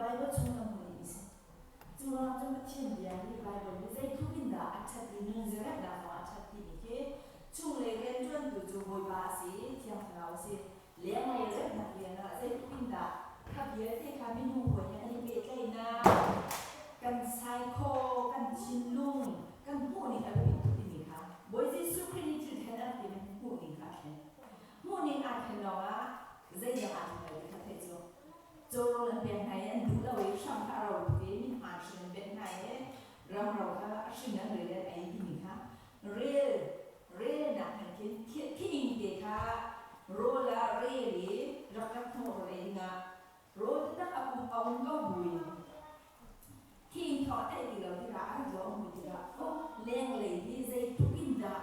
Bible chung kan hmuh ding a si. Cu ruangah cun Pathian bia hi Bible hi zeitluk in dah a ṭhat i nunziaremnak zongah a ṭhat timi khi chunglei rianṭuantu cu Bawipa a si i Thiang Thlarau a si. Lenglei remnak rian ah zeitluk in dah kha vialte kha minung hawi he an i pehtlaihnak, kan saikho, kan thinlung, kan hmuhning a biapit tuk timi kha Bawi Jesuh Khrih nih thil thlen a rak tim hmuhning kha a thlen. Hmuhning aa thlen lawngah zeidang aa thlen lo ti kha theih cu. Cawrawl an pek hna i an duh lo i hram kha a ro tuk i mithmaan hring an pek hna i ramro kha a hring an rel an ei timi kha rel relnak han khin thining te kha rawl ah rel i rak rak hnawh rawl ei dingah rawl taktak a um a um ko buin thing thawng a theih ti lo tikah an zaw a hmuh tikah oh lenglei hi zeitluk in dah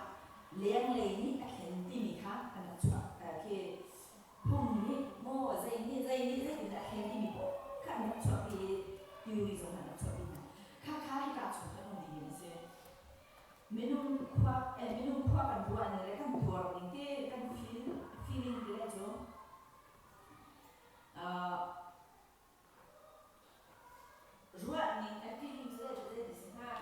lenglei nih a thlen timi kha an rak chuah khi phung nih maw zei nih zei nih zeitindah a thlen timi paoh kha an rak chuahpi i theory zong an rak chuahpi hna. Khakha hika chung khan um ding in a si. Minung khua eh, minung khua kan ruah ning le kan tuar ning te kan feel feeling te le cu ruah ning a feeling cu le cu zei ti si hnga?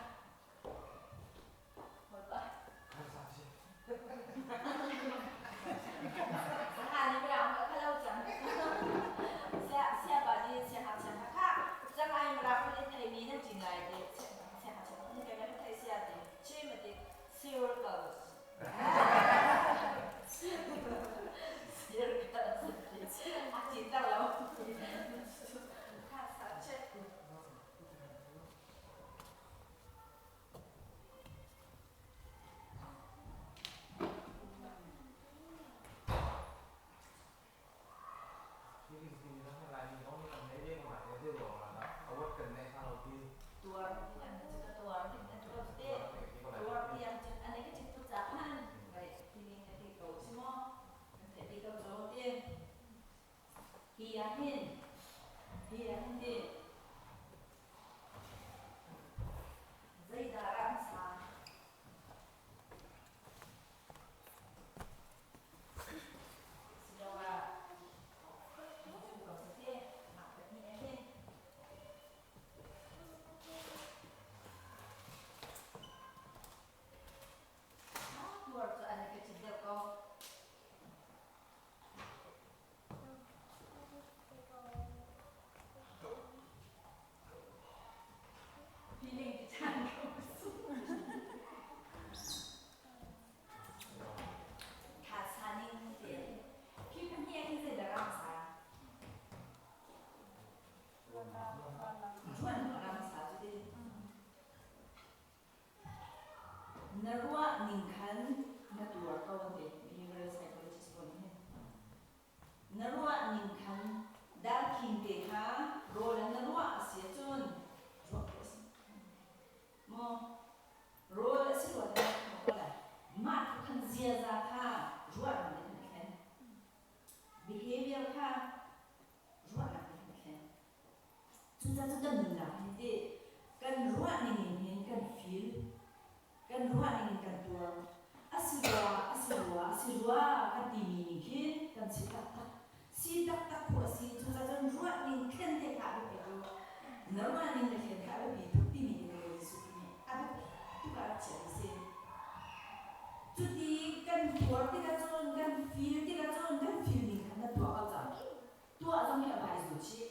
Hi ah hin, hi ah hin ti. Zeidah a rak hmasa? Asiloah, cu ko seh, mah pahnih ah hin. Tuar cu an i ka ṭhit deuh ko. Na ruah ning khan na tuar ko an ti. Behavioral psychologist pawl nih hin. Na ruah ning khan darkhing te kha rawl in na ruah a si ahcun ruah khawh a si. Maw rawl a si rua ti na ko lai. Mah tluk khan ziaza kha ruahnak nih khan a thlen. Behavior kha ruahnak nih khan a thlen. Cucaah cu kan nunnak hi ti kan ruah ning in hin kan feel, kan ruah ning in kan tuar. A si rua, a si rua, a si rua kan timi ning khin kan si taktak. Si taktak khu a si. Cucaah cun ruah ning thlen te kha a biapi tuk. Na ruah ning na thlen kha a biapi tuk timi hi Bawi Jesuh Khrih nih a biapi tuk ah a rak chiahmi a si. Cuti kan tuar tikah cun, kan feel tikah cun, kan feel ning khan na tuah ko cang. Tuah zong hi a vai zul chih.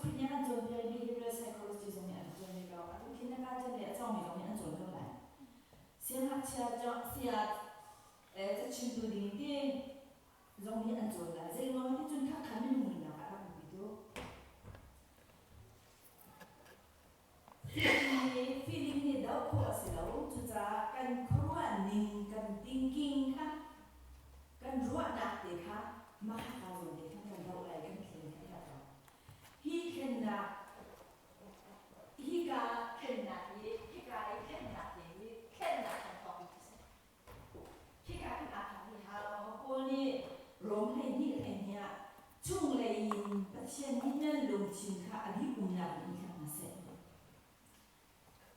Khrih nih a kan cawnpiak i behavioral psychology zong nih an cawn ve ko. Atu kindergarten le a cawngmi zong nih an cawn ko lai. Siangngakchia saya cachimtu ding ti zong nih an cawn lai. Zei ruangah ti cun khakha minung nunnak ah a rak biapi tuk. Feeling hi doh khawh a si lo. Cucaah kan khuaruah ning, kan thinking kha, kan ruahnak te kha mah ka zawn te khan kan doh lai, kan thlen kha herh ko. Hi thlennak, hika thlennak hi, hika i thlennak te hi thlennak kan thawk i si. Hika kan aa thawk i hau. Paul nih Rom 12 12 ah chunglei in Pathian nih nan lungthin kha a dih umnak in in thleng hna seh.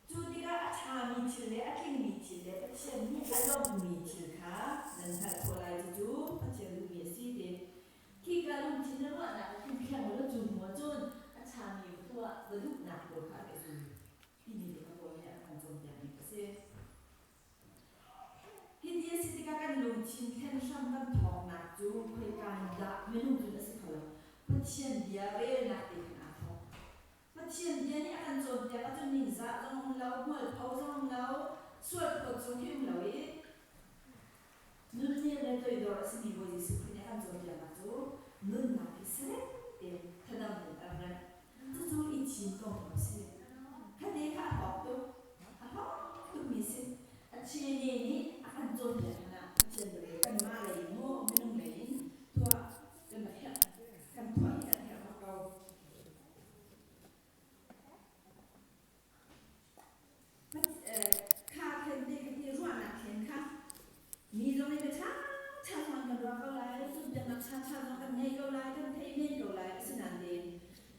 Cu tikah a ṭhami thil le a tlingmi thil le Pathian nih a lawmhmi thil kha nan hngalh khawh lai. Cucu Pathian duhmi a si ti. Khika lungthin le ruahnak a khin thiang lo cu hnu ahcun a ṭhami va tuah va duhnak pawl kha a ka zul timi te kha Paul nih a kan cawnpiakmi a si. Hiti a si tikah kan lungthin thlen hram kan thawknak cu khoika in dah minung cun a si kho lo. Pathian bia relnak te khan aa thawk. Pathian bia nih a kan cawnpiak ahcun ningzah zong um lo, hmualpho zong um lo, sualphawt zong khi um lo i nunnem le toidor a simi Bawi Jesuh Khrih nih a kan cawnpiaknak cu nunnak hi serem tein thadam in a remh. Cucu i thim kong a si. Khate kha a hlawk tuk. A hlawk tukmi si. A chene nih a kan cawnpiak hmanh ah Pathian bia kanmah lei in maw minung lei in tuah kan rak herh. Kan tuah hi kan herh bak ko. Kha thlen te ka ti ruahnak thlen kha mi zong nih bia ṭha zong kan ruah ko lai, cawnpiaknak ṭha ṭha zong kan ngei ko lai, kan thei men ko lai. Asinain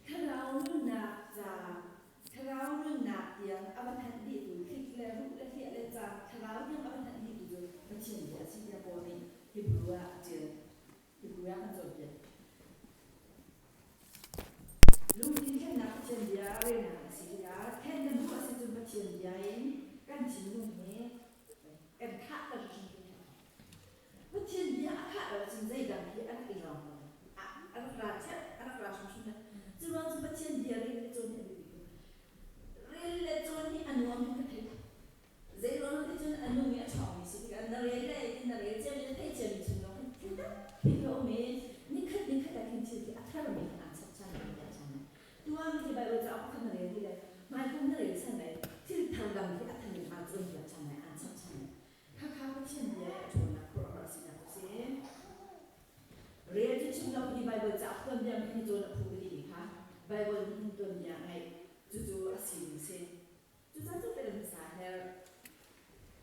thlarau nunnak ca thlarau nunnak tiang a va thanh dihtu hlik le ruh le hliah le ca thlarau tiang a va thanh dihtu cu Pathian bia a si tiah Paul nih Hebrew ah a ṭial. Hebrew ah kan cawnpiak. Lungthin thlennak Pathian bia relnak a si tikah thlen na duh a si cun Pathian bia in kan thinlung hi kan khahter hrim ti hna. Pathian bia a khah lo cun zeidang hi a rak i lawng lo. A rak ra ṭhep, a rak ra hrimhrim lo. Cu ruang cu Pathian bia rel le cawn hi a biapi tuk. Rel le cawn hi a nuam in ka thei. Zei ruang ti cun a nung i a ṭhawngmi si tikah na rel le in na rel ciami na theih ciami chung lawng khin thil tampi a um i nikhat nikhat ah khin thil khi a tharmi khan aa chap ṭhan i a ṭhan. Tuah mi khi Baibal cauk pakhat na rel ti le hmaikum na rel chan lai thil thar dang khi a thar in aa cawnpiak ṭhan lai, aa chap ṭhan lai. Khakha Pathian bia i a ṭhawnnak khuaruahhar a sinak cu si. Rel cu chim lo hi Baibal cauk tuanbia hmanh hi cawn a phu ka timi kha Baibal nih hin tuanbia ngeih cucu a sining si. Cucaah cu fel hmasa her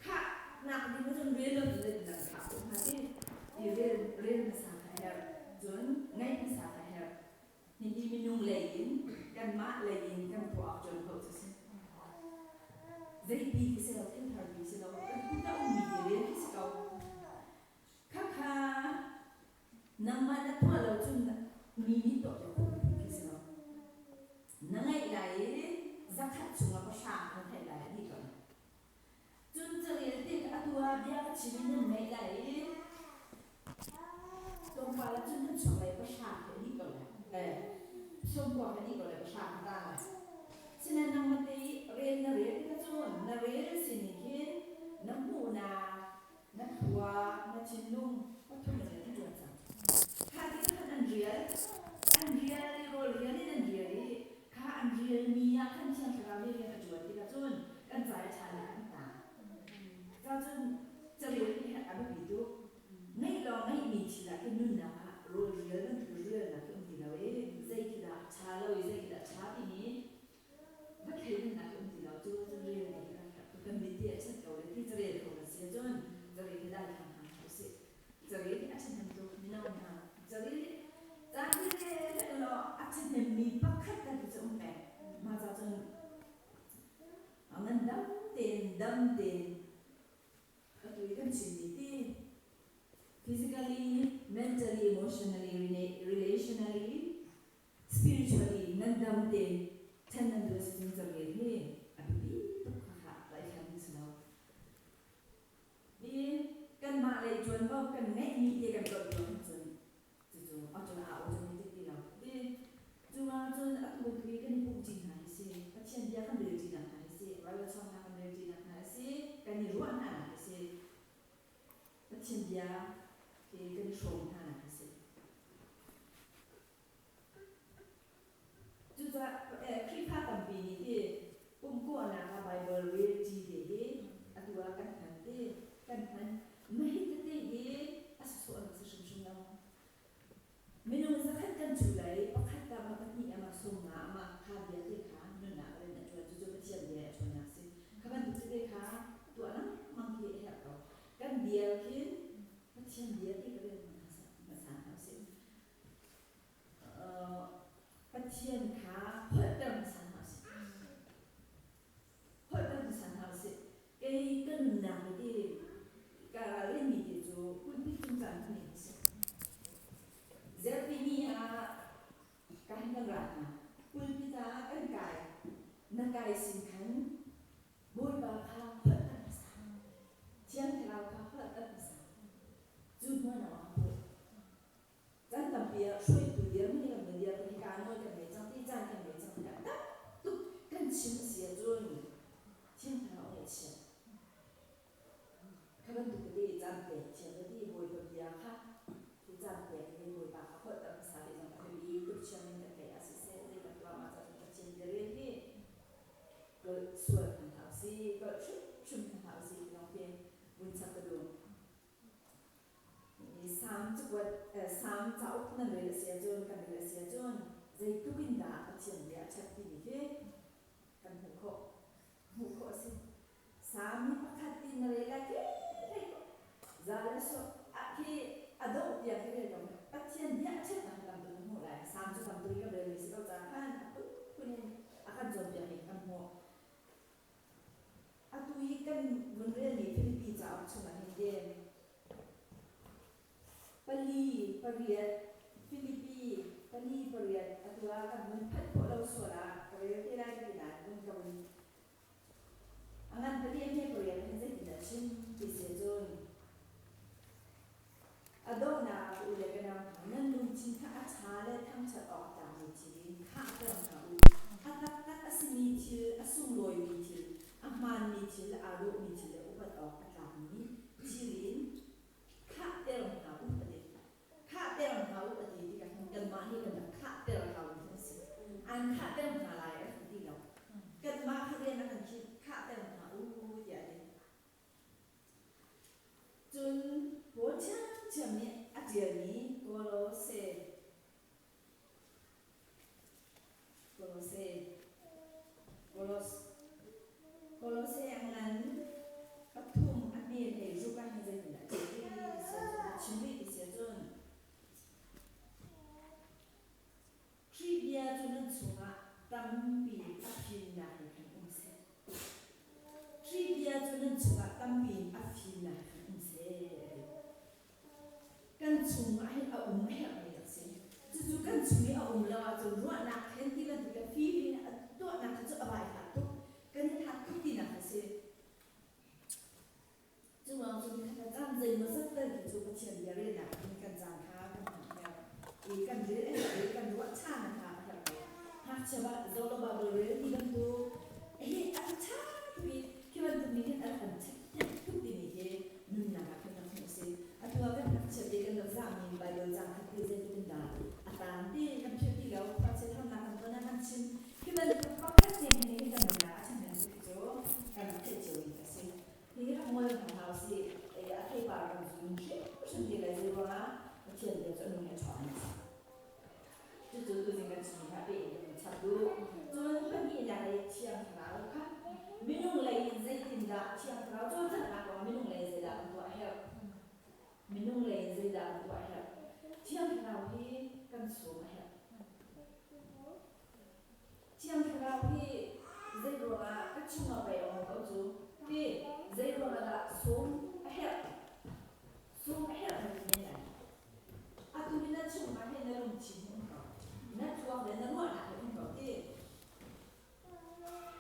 khah nak ding cun rel lo cun zeitindah ka khah khawh hnga ti ti rel rel hmasa kha herh cun ngaih hmasa kha herh hihi minung lei in kanmah lei in kan tuah awk ṭuan ko cu si zeipi khi si lo thil thar pi si lo kan kut a ummi ti rel khi si ko khakha Nangmah na tuah lo cun mi nih tuah piak khawh khi si lo. Na ngeih lai i zakhat chungah pahra na theih lai a dih ko. Cun carel tik atu ah bia ka chim i nan ngeih lai i tlawmpal ah cun nan chuak lai pahra khi a dih ko lai. Eh, sawmkua khi a dih ko lai pahra kha ta lai. Sinain nangmah te i rel na rel tikah cun na rel sining khin na hmuhnak na khua, na thinlung pathum in an ṭuan cang. Kha ti khan an rial, an rial i rawl rial in an rial i kha an rialmi ah khan Thiang Thlarau nih rian a ṭuan tikah cun kan ca i ṭha nih an tang. Ca cun carel hi a biapi tuk. Ngeih lawng ngeihmi thil ah khin nunnak ah rawl rial bantuk rialnak khi um ti lo i zei khi dah ṭha lo i zei khi dah ṭha timi Va thleidannak um ti lo cu cun rel ti kan herh tuk. Kan mit ti a chat ko le ti carel kho kan si ahcun carel hi dai thang hna hlah usih. Carel hi a ṭhahnem tuk mino hna. Carel hi ca hi rel law a ṭhahnemmi pakhat kan ti cu um peng. Mah ca cun ngandam tein dam tein atu i kan chimmi ti physically, mentally, emotionally, relationally Spiritually ngandam tein ṭhen nan duh a si cun carel hi a biapi tuk khakha tlaihhlam ding si lo. Hi kanmah lei ṭuanvo kan ngeihmi te kan dolh lo ahcun cucu a cun aa automatic ti lo. Ti cu cun atu Atu bantuk i kan i pumhṭi hna hi si, Pathian bia kan relṭinak hna hi si, Baibal cawnnak kan relṭinak hna hi si, kan i ruah hnanak hi si, Pathian bia he kan i hrawm hnanak hi si. Cucaah Khrihfa tampi nih hi pumhkawhnak ah Baibal relṭi te hi atu ah kan hman ti kan hman. Mah hi tete hi a sawsawh an si hrimhrim lo. Minung zakhat kan cu lai pakhat ah ma pahnih ah ma sawm nga ah ma kha bia te kha nunnak rian a ṭuan cucu Pathian bia a ṭuannak si. Kha bantuk tete kha tuah lengmang khi a herh ko. Kan bia khin Pathian bia te ka rel hmasa hna usih. Pathian kha holhter hmasa hna usih. Holhter hmasa hna usih. Kei ka nunnak hi ti ka ralrinmi te cu pulpit cung caan hman in a si. Zerpini ah ka hin kan ra hna. Pulpit ah kan kai. Na kai sin khan Bawipa kha holhter hmasa. Thiang Thlarau kha holhter hmasa. Cu hnuai ah a hmuh. Caan tampi ah hruaitu dirhmun i kan vun dir hika nawl kan ngei cang ti caan kan ngei cang tiah tam tuk kan chim a si ahcun Thiang Thlarau ngaihchiat kha bantuk tete caan pek thiam le ti Bawipa bia kha hi caan pek i Bawipa kha holhter hmasa ti zong a biapi tuk chiam in kan theih ah siseh zei kan tuah ma cun Pathian bia rel hi tlolh sual hman hlah usih tlolh hrimhrim hman hlah usih ti zong khi vun chap ka duh. Salm cakuat Salm cauk nan rel a si ahcun kan rel a si ahcun zeitluk in dah Pathian bia a ṭhat timi khi kan hmuh khawh hmuh khawh a si. Salm hi pakhat in na rel lai khi thei ko za le sawm ah khi a dongh tiang khi rel ko Pathian bia a ṭhatnak hi tam tuk na hmuh lai. Salm cu tam tuk in kan relmi si ko caah khan a phunphun in a kan cawnpiakmi kan hmuh. Atu i kan vun relmi Filipi cauk chungah hin den pali pariat Filipi pali pariat atu ah kan vun phanh khawh lo sual ah ka rel te lai ka ti nain vun ka vun a ngan pali a hme pariat hin zeitindah chim ti si ahcun a donghnak ah ka u le ka nau hna nan lungthin kha a ṭha le thangṭhat awk a tlakmi thil in khahter hna u. A taktak a simi thil, a sunglawimi thil, a hmaanmi thil, aa dawhmi thil le upat awk a tlakmi thil in khahter hna u a ti. Khahter hna u a ti tikah hin kanmah nih kan rak khahter haumi an si. An khahter hna lai a ti lo. Kanmah kha rian a kan khinh, khahter hna u tiah a ti. Cun Paul ṭhiamṭhiam nih a ṭialmi Kolose Kolose Kolos Kolose a ngan pathum a hme hlei ruk ah hin zeitindah a ṭial ti si ahcun a chim rih ti si ahcun Khrih bia cu nan chungah tampi a fimnak in khan um seh. Khrih bia cu nan chungah tampi in a fimnak khan um seh a ti. Kan chungah hin a um a herhmi a si. Cucu kan chung i a um lo ahcun ruahnak thlen ti bantuk le fim in a tuahnak kha cu a vai hlat tuk. Kan i hlat tuk tinak a si. Curuang cun khat ah caan zeimawzat tal hi cu Pathian bia relnak in kan caan kha kan hman a herh i kan rel a herh i kan ruah ṭhan a kha a herh ko. Ngakchia bah Zolo Bible rel ti bantuk hi a ṭha tuk i khi bantuk nih hin a rak kan ṭhathnemh tuk timi hi nunnak ah khan rak hmuh a si. Atu ah kan ngakchia te kan rak zahmi Bible caang khat te zeitluk in dah a taan ti kan philh ti lo, khuachia thawnnak kan ton ah kan chim. Hi bantuk pakhat te hmanh nih hin kan nunnak a ṭhahnem tuk hi cu kan rak theih ciomi a si. Hi rak ngol hna hlah usih. A theipar kan zun hrimhrim ti lai zei ruangah Pathian bia cu a nung i a ṭhawng a si. Cucu tuzing kan chimmi kha pe in kan chap duh. Cun pahnihnak i Thiang Thlarau kha minung lei in zeitindah Thiang Thlarau cawlcanghnak kong minung lei in zeidah kan tuah a herh? Minung lei in zeidah kan tuah a herh? Thiang Thlarau hi kan sawm a herh. Thiang Thlarau hi zei ruangah ka chungah pei a um ko cu ti zei ruangah dah sum a herh sum a herh na ti men lai. Atu hi na chungah hin na lungthin hi um ko na thluak le na ruahnak hi um ko ti.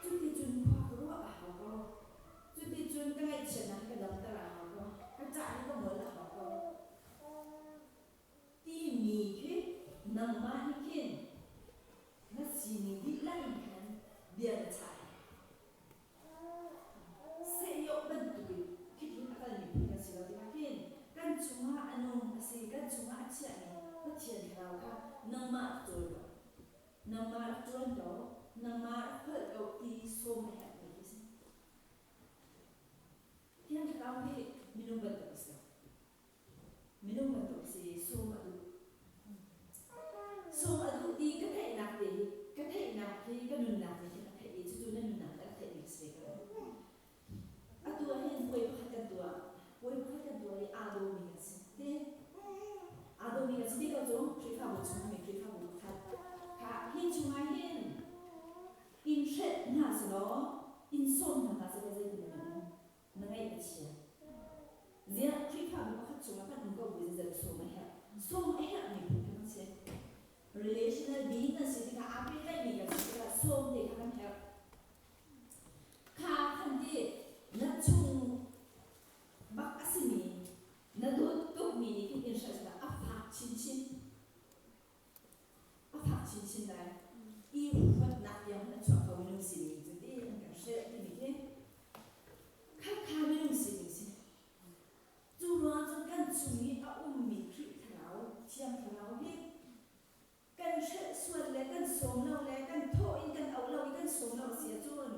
Cuticun khua ka ruah a hau ko. Cuticun ka ngaihchiatnak hi ka damter a hau ko. Ka ṭah hi ka ngol a hau ko. Timi khi nangmah ko ti sawm a herhmi khi a si. Thiang Thlarau hi minung bantuk a si lo. Minung bantuk a si i sawm a duh. Sawm a duh ti ka theihnak te hi ka theihnak hi ka nunnak nih hin a theih i cucu na nunnak nih a rak theihmi a si ve ko. Atu ah hin puai pakhat kan tuah. Puai pakhat kan tuah i aa dawmi kan si. Te aa dawmi kan si ti ko cu Khrihfabu chung mi Khrihfabu pakhat kha hi chungah hin in hrelh hna selaw in sawm hna hna selaw zeitin na um? Na ngaih a chia. Ziah Khrihfabu pakhat chungah kan um ko bu zeizat sawm a herh. Sawm a herhmi phun kha kan si. Relational being kan si tikah aa pehtlaihmi kan si tikah sawm te kha kan herh. Kha khan ti na chung bak a simi na dawt tukmi nih khin in hrelh a fak chinchin. A fak chinchin lai. I huatnak tiang hmanh a chuak kho minung sining cu ti an kan hrelh timi khi khakha minung sining si. Cu ruang cun kan chung i a ummi Khrih Thlarau, Thiang Thlarau hi kan hrelh sual le kan sawm lo le kan thawh in kan auh lo i kan sawm lo a si ahcun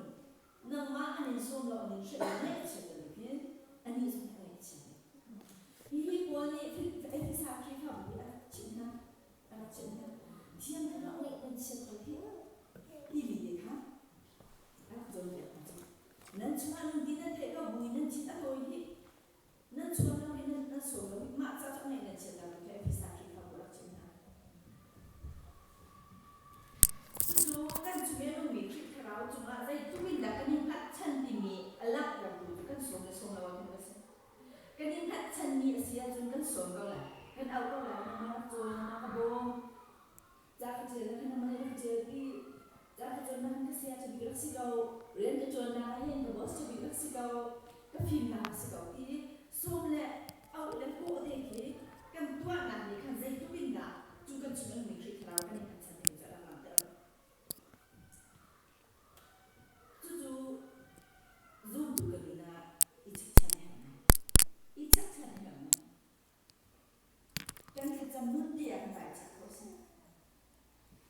nangmah an in sawm lo an in hrelh lo ngaihchiat bantuk hin anih zong nih a ngaihchiat ve. Hihi Paul nih Efesa Khrihfabu hi a rak chimh hna. A rak chimh hna. Thiang Thlarau ngaih nan chiat ko hih timi te kha a rak cawnpiak hna cu. Nan chungah nung ti nan theih ko buin nan thin a tawi hih. Nan chuan lo i nan sawm lo i mah ca cu a ngaih nan chiat lo ti kha Efesa Khrihfabu a rak chimh hna. Cucu kan chung i a nungmi Khrih Thlarau cungah zeitluk in dah kan i hngatchan timi a langhtertu cu kan sawm le sawm lo ah khin a si. Kan i hngatchanmi a si ahcun kan sawm ko lai. Kan auh ko lai, nangmah rak cawn, nangmah ka bawm. Ca ka ṭial na khan nangmah nih rak ṭialpi. Ca ka cawn na khan ka saya ṭha bik rak si ko. Rian ka ṭuannak ah hin ka boss ṭha bik rak si ko. Ka fimnak a si ko ti sawm le auh le kawh te khi kan tuahnak nih khan zeitluk in dah cu kan chung a nungmi Khrih Thlarau kan i hngatchan timi cu a rak langhter. Cucu zumtu kan nun ah i chekchan a herh ngai. I chekchan a herh ngai. Kan thlacam nun te ah kan vai chek khawh a si.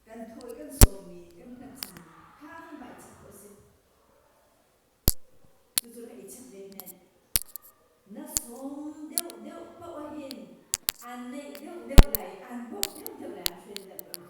Kan thaw i kan sawmmi, kan hngatchanmi kha kan vai chek khawh a si. Cucu ka i chek ve men. Na sawm deuhdeuh paoh ahhin aan neih deuhdeuh lai, aan bawmh deuhdeuh lai, aan hruai deuhdeuh lai.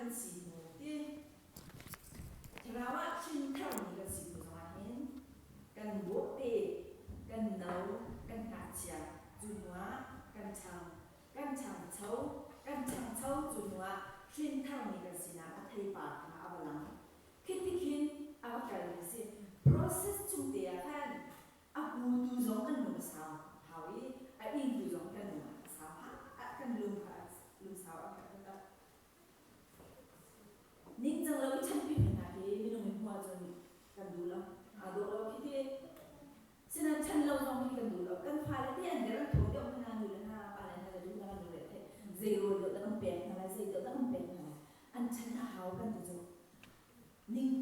kan si hnu ti Thlarau ah hrin tharmi kan si hnu zongah hin kan bawhte, kan no, kan ngakchia cu hnuah kan ṭhang, kan ṭhangcho, kan ṭhangcho cu hnuah hrin tharmi kan sinak a theipar kha a va lang. Khi khin a va kalmi a si. Process chung te ah khan a hmutu zong kan lung a sau hau i a ingtu zong kan lung a sau kan lung kha lungsau a herh taktak. Ningcang lo i ṭhenpi hna hi minung in hmuh ahcun kan duh lo. Aa dawh lo khi ti. Sinain ṭhen lo zong khi kan duh lo. Kan fale te an der an thaw deuh hna nu le hna pa le hna le duh na kan lungre theih. Zei rawl deuh dah kan pek hna lai, zei deuh dah kan pek hna lai. An ṭhen a hau kan ti cu. Ning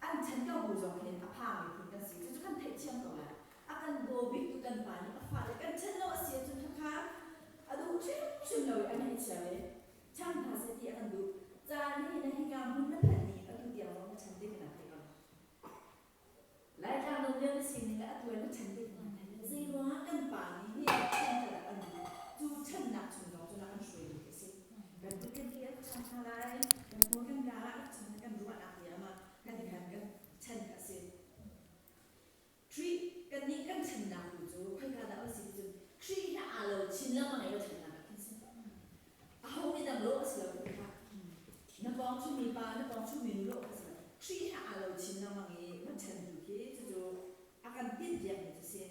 an ṭhen ko bu zong hin a phangmi phun kan si. Cucu kan theihthiam ko lai. A kan daw biktu kan pa nih a fale kan ṭhen lo a si ahcun khakha a duh hrimhrim lo i a ngaihchia ve. Chang hna seh ti a kan duh. Caan hi na hika hmun na phanh ni atu tiang zong na chan ding na thei ko. Laitlang no lio na sining le atu na chan ding na thei le zei ruangah kan pa nih hi chan khat ah kan duh. Cu channak chung zong cu na kan hruai ding a si. Kan kut kan ke a chan hna lai, kan hmur kan ka ah rak chan kan ruahnak ti ah kan i khan kan chan a si. Khrih kannih kan ṭhannak tu cu khoika dah a si ti cun Khrih he aa lo chin lengmang i va ṭhannak ah khin si. Aho midang lawh a si lo ti kha. Na pawng ṭhumi pa, na pawng ṭhumi nu lawh kha si lo. Khrih he aa lo chin lengmang i va ṭhan tu khi cucu a kan tinhpiakmi cu si.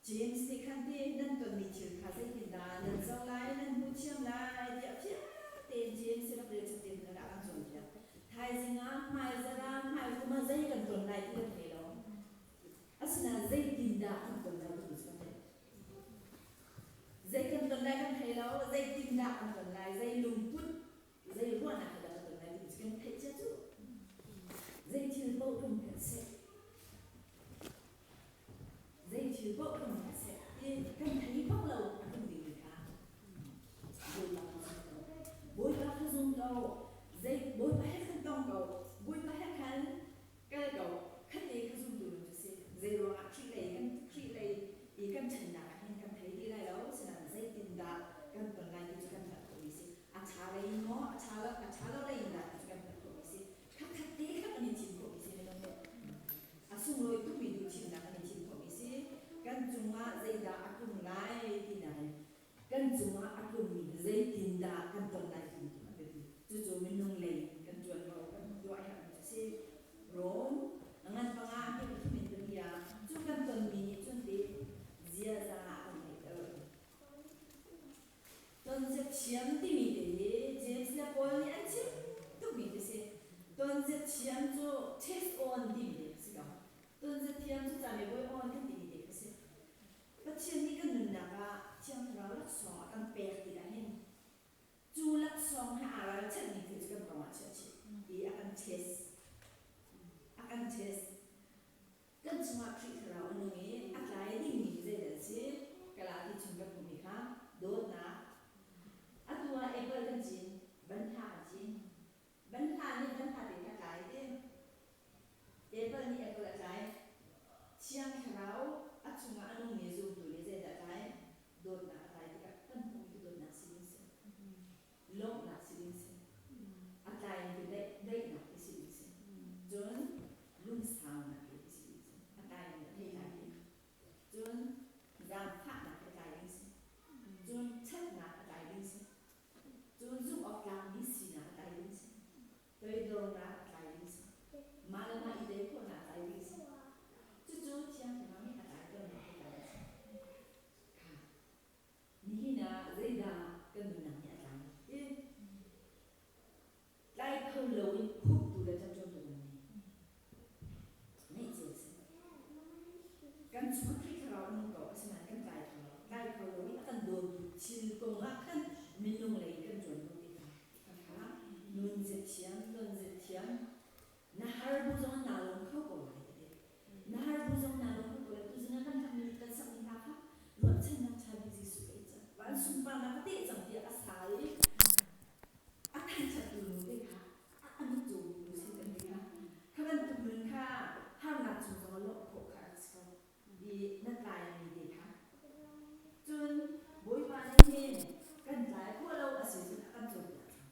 James nih khan ti nan tonmi thil kha zeitindah nan zoh lai, nan hmuh thiam lai tiah fiang tein James rak rel chap in a kan cawnpiak. Thaizing ah hmaizarh ah hmaikum ah zei kan ton lai ti kan thei lo. Asinain zeitindah kan ton lai timi cu kan theih. Zei kan ton lai kan thei lo, zeitindah kan ton lai, zei lungput, zei ruahnak he dah kan ton lai timi cu kan theih cia cu. Zei thil paoh kan theih seh. Zei thil paoh kan hmuh seh ti kan thei bak lo a kan timi kha Bawipa kha zum ko. Bawipa kha zum ko. Zei Bawipa he khan tong ko. Bawipa he khan kal ko. Khat te kha zumtu nun cu si. Zei ruangah Khrih lei kan Khrih lei i kan ṭhannak ah hin kan thei ti lai lo. Sinain zeitindah kan ton lai ti cu kan hngalh khawhmi si. A ṭha lei in maw, a ṭha lo, a ṭha lo lei in dah ti cu kan hngalh khawhmi si. Khatkhat te kha kan i thim khawhmi si minung nih. A sunglawi tukmi duhthimnak kan i thim khawhmi si. Kan cungah zeidah a tlung lai tinak in kan cungah a tlungmi zeitindah kan ton lai timi tu a biapi. Cucu minung lei in kan ṭuanvo kan tuah herhmi cu si. Rom ngan panga hi pathum in pali ah cu kan tonmi nih cun ti ziaza a kan ngeihter. Tonzet thiam timi te hi James le Paul nih an chim tukmi te si. Tonzet thiam cu test on timi te kha si ko. Tonzet thiam cu camibuai on kan timi te kha si. Pathian nih kan nunnak ah Thiang Thlarau laksawng a kan pek tikah hin cu laksawng he aa ralchanhmi thil cu kan pawng ah chiah chih i a kan test. A kan test. Kan chungah Khrih Thlarau a nung i a tlai dingmi hi zeidah a si? Galati chung kan hmuhmi kha dawtnak. Atu ah apple kan cin, banhla kan cin. Banhla nih banhla te kha tlai ti. Apple nih apple a tlai. Thiang Thlarau a chungah a nungmi zumtu nih zeidah a tlai? Dawtnak a tlai tikah kan hmuhmi cu dawtnak si ding si. Lawmhnak si ding si. A tlaimi cu daihnak ti si ding si. Cun lungsaunak hi si ding si. A tlaimi a thei lai ti. Cun zaangfahnak a tlai ding si. Cun ṭhatnak a tlai ding si. Cun zumh awk tlakmi sinak a tlai ding si. Toidornak a tlai ding si. Mah le mah i tei khawhnak a tlai ding si. Cucu Thiang Thlarau nih a tlai tawnnak a tlai a si. Kha Nihin ah zeidah kan nunnak nih a tlai? Ti tlai kho loin khuptu le ṭamṭuantu kan ngei. Ngeih cio a si. Kan chung Khrih Thlarau a nung ko, asinain kan tlai kho lo. Tlai kho lo i a kan dawntu thil kong ah khan minung lei kan ṭuan ko ti kha khakha nun ziathiam, ton ziathiam, na har bu zong ah naa lawm kho ko lai a ti. Na har bu zong naa lawm kho ko lai. Tuzing ah kan hlakmi kan sakmi hla kha ruahchannak ṭha bik Jesuh ka i cang. Van sunparnak ka teh cang tiah a sa i a thangṭhattu nu te kha a mitcaw nu si kan ti kha. Kha bantuk nun kha harnak chung zong ah lawmh khawh kha a si ko. I na tlaimi te kha. Cun Bawipa nih hin kan tlai khawh lo a si cun a kan cawnpiak cang.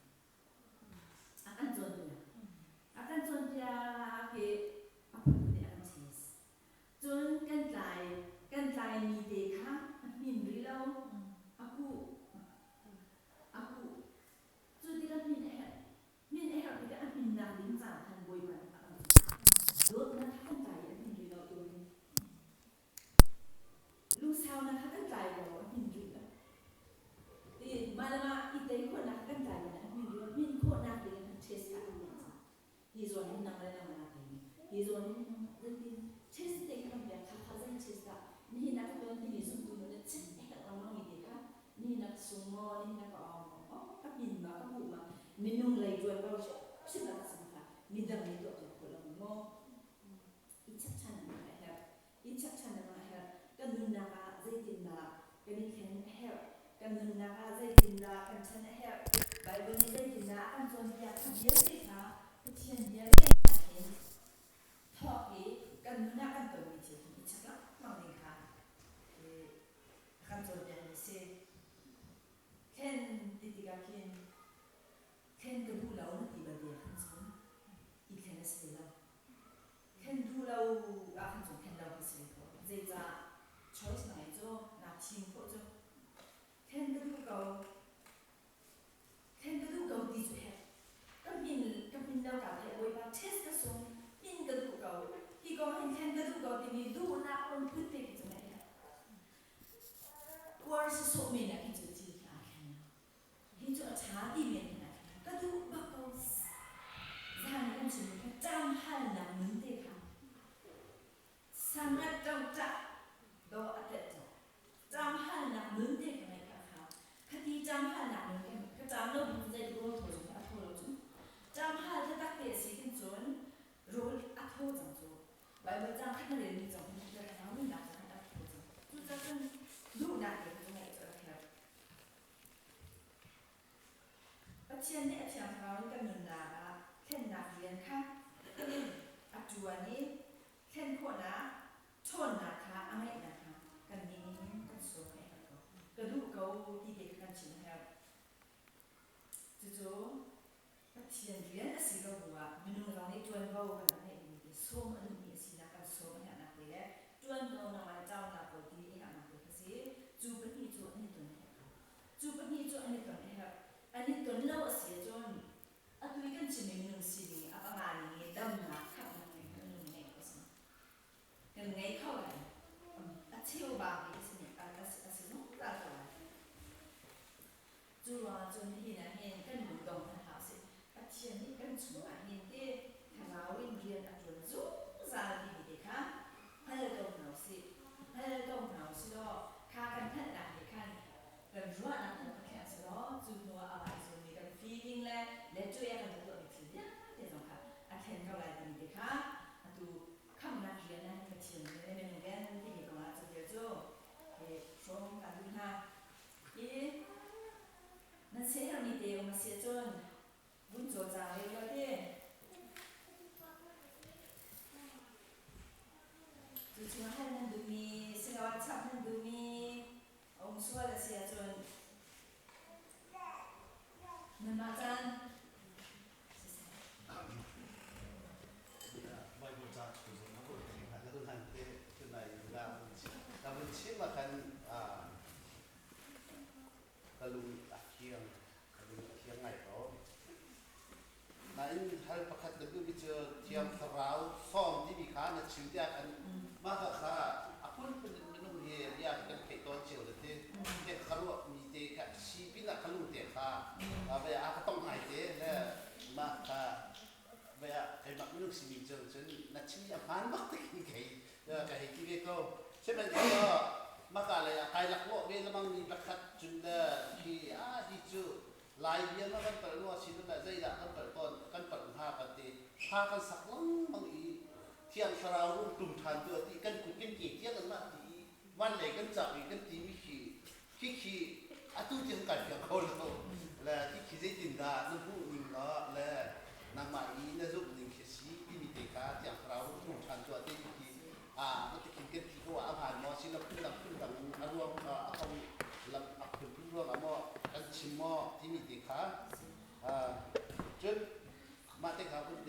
Minung lei ṭuanvo hrimhrim a rak si kha midang nih tuahpiak khawh lo maw? I chek ṭhan lengmang a herh. I chek ṭhan lengmang a herh. Kan nunnak ah zeitindah kan i thlen a herh? Kan nunnak ah zeitindah kan ṭhan a herh? Baibal nih zeitindah a kan cawnpiak? Kha vialte kha Pathian bia relnak in thawk i kan nun ah kan tonmi thil khin i chek lengmang ding kha a kan cawnpiakmi a si. Thlen ti tikah khin thlen ka duh lo na ti balte ah khan cun i thlen a si ti lo. Thlen duh lo ah khan cun thlen lo khi si ve ko. Zeicah choice na ngeih cu naa thim khawh cu. Thlen ka duh ko. Thlen ka duh ko ti cu herh. Ka hmin ka hmin lo kaa theih Bawipa test ka sung hmin ka duh ko. Hi kong hin thlen ka duh ko timi duhnak lungput te khi cu ngeih herh. Uar sawsawh men ah khin cu thil khi aa thleng lo. Hi cu a ṭha ti men khin aa thleng lo. Ka duh bak ko. Zan kan chimmi kha ṭam halnak nun te kha sangat ṭoṭah dawh a telh cang. Ṭam halnak nun te kha ngeih kha a hau. Khati ṭam halnak nun kan ka ṭam lo bu zeitik rawl thaw zong a thaw lo cun. Ṭam hal taktak te a si khin cun rawl a thaw cang cu. Baibal caang khat na relmi zong hi na thlarau nunnak zong a rak thaw cang. Cucaah cun duhnak te cu ngeih cu a rak herh. Pathian nih a Thiang Thlarau in kan nunnak ah thlennak rian kha a ṭuan i thlen khawhnak ṭhawnnak kha a ngeih nakhnga kannih nih hin kan sawm a herh ko. Ka duh ko ti te kha kan chim a herh. Cucu Pathian rian a si ko bu ah minung zong nih ṭuanvo kan rak ngeih dingmi te sawm a duhmi a sinak kan sawm a herhnak te le ṭuan ko nangmah nih caunak ko ti a herhnak te kha si. Cu pahnih cu an i ton a herh ko. Cu pahnih cu an i ton a herh. An i ton lo a si ahcun atu i kan chimmi minung sining i a panga ning i damnak khamhnak ning kha minung nih ngeih khawh a si. Kan ngei kho lai. A cheubang hi a si zungzal ko lai. Cu ruangah cun nihin ah hin kan lung dong hna hlah usih. Pathian nih kan chungah hin ti thlarau in rian a ṭuan zungzal timi te kha hngal ko hna usih. Hngal ko hna usih law kha kan hngalhnak nih khan kan ruahnak zong kha thleng selaw cu hnu ah amah i zuammi kan feeling le le cuai ah kan va tuahmi thil vialte zong kha a thlen ko lai timi te kha atu khamhnak rian ah hin Pathian rian le minung rian timi kong ah cu vial cu hrawm kan duh hna. Hi nan siaherhmi te um a si ahcun vun cawlcang ve ulaw ti. Cu chungah hal nan duhmi, siloah chap nan duhmi a um sual a si ahcun nanmah caan siseh. Bible ca chung zong a vun thei hna ka hlan te tunai na vun chim ah khan ka lung a fiang ka lung a fiang ngai ko nain hal pakhat ka duhmi cu Thiang Thlarau sawm timi kha na chim tiah khan mah kha kha a phunphun in minung hi bia kan theih tawn cio le ti te ka ruah mi te kha si pinah ka lung te kha a ka tong ngai te le mah kha keimah minung simi cun cun na chim i a hmaan bak te khin kei ka hei ti ve ko. Sihmanhsehlaw maka lei ah kai laklawh ve lemang mi pakhat cun le khi a hi cu Lai bia ma kan palh rua si le zeidah kan palh tawn kan palh hnga kan ti thla kan sak lengmang i Thiang Thlarau rung tum ṭhan tu ti kan kut kan ke tiang an mah ti i van lei kan cak i kan timi khi khi khi atu tiang kai fiang kho lo le khi khi zeitindah na hmuh ning law le nangmah i na zumh ning khi si timi te kha Thiang Thlarau rung tum ṭhan tu ti khi a na tikhin kan ti ko ah a hmaan maw silo phundang phundang in a ruang a kong lam a phunphun ruang ah maw kan chim maw timi te kha cun mah te kha kun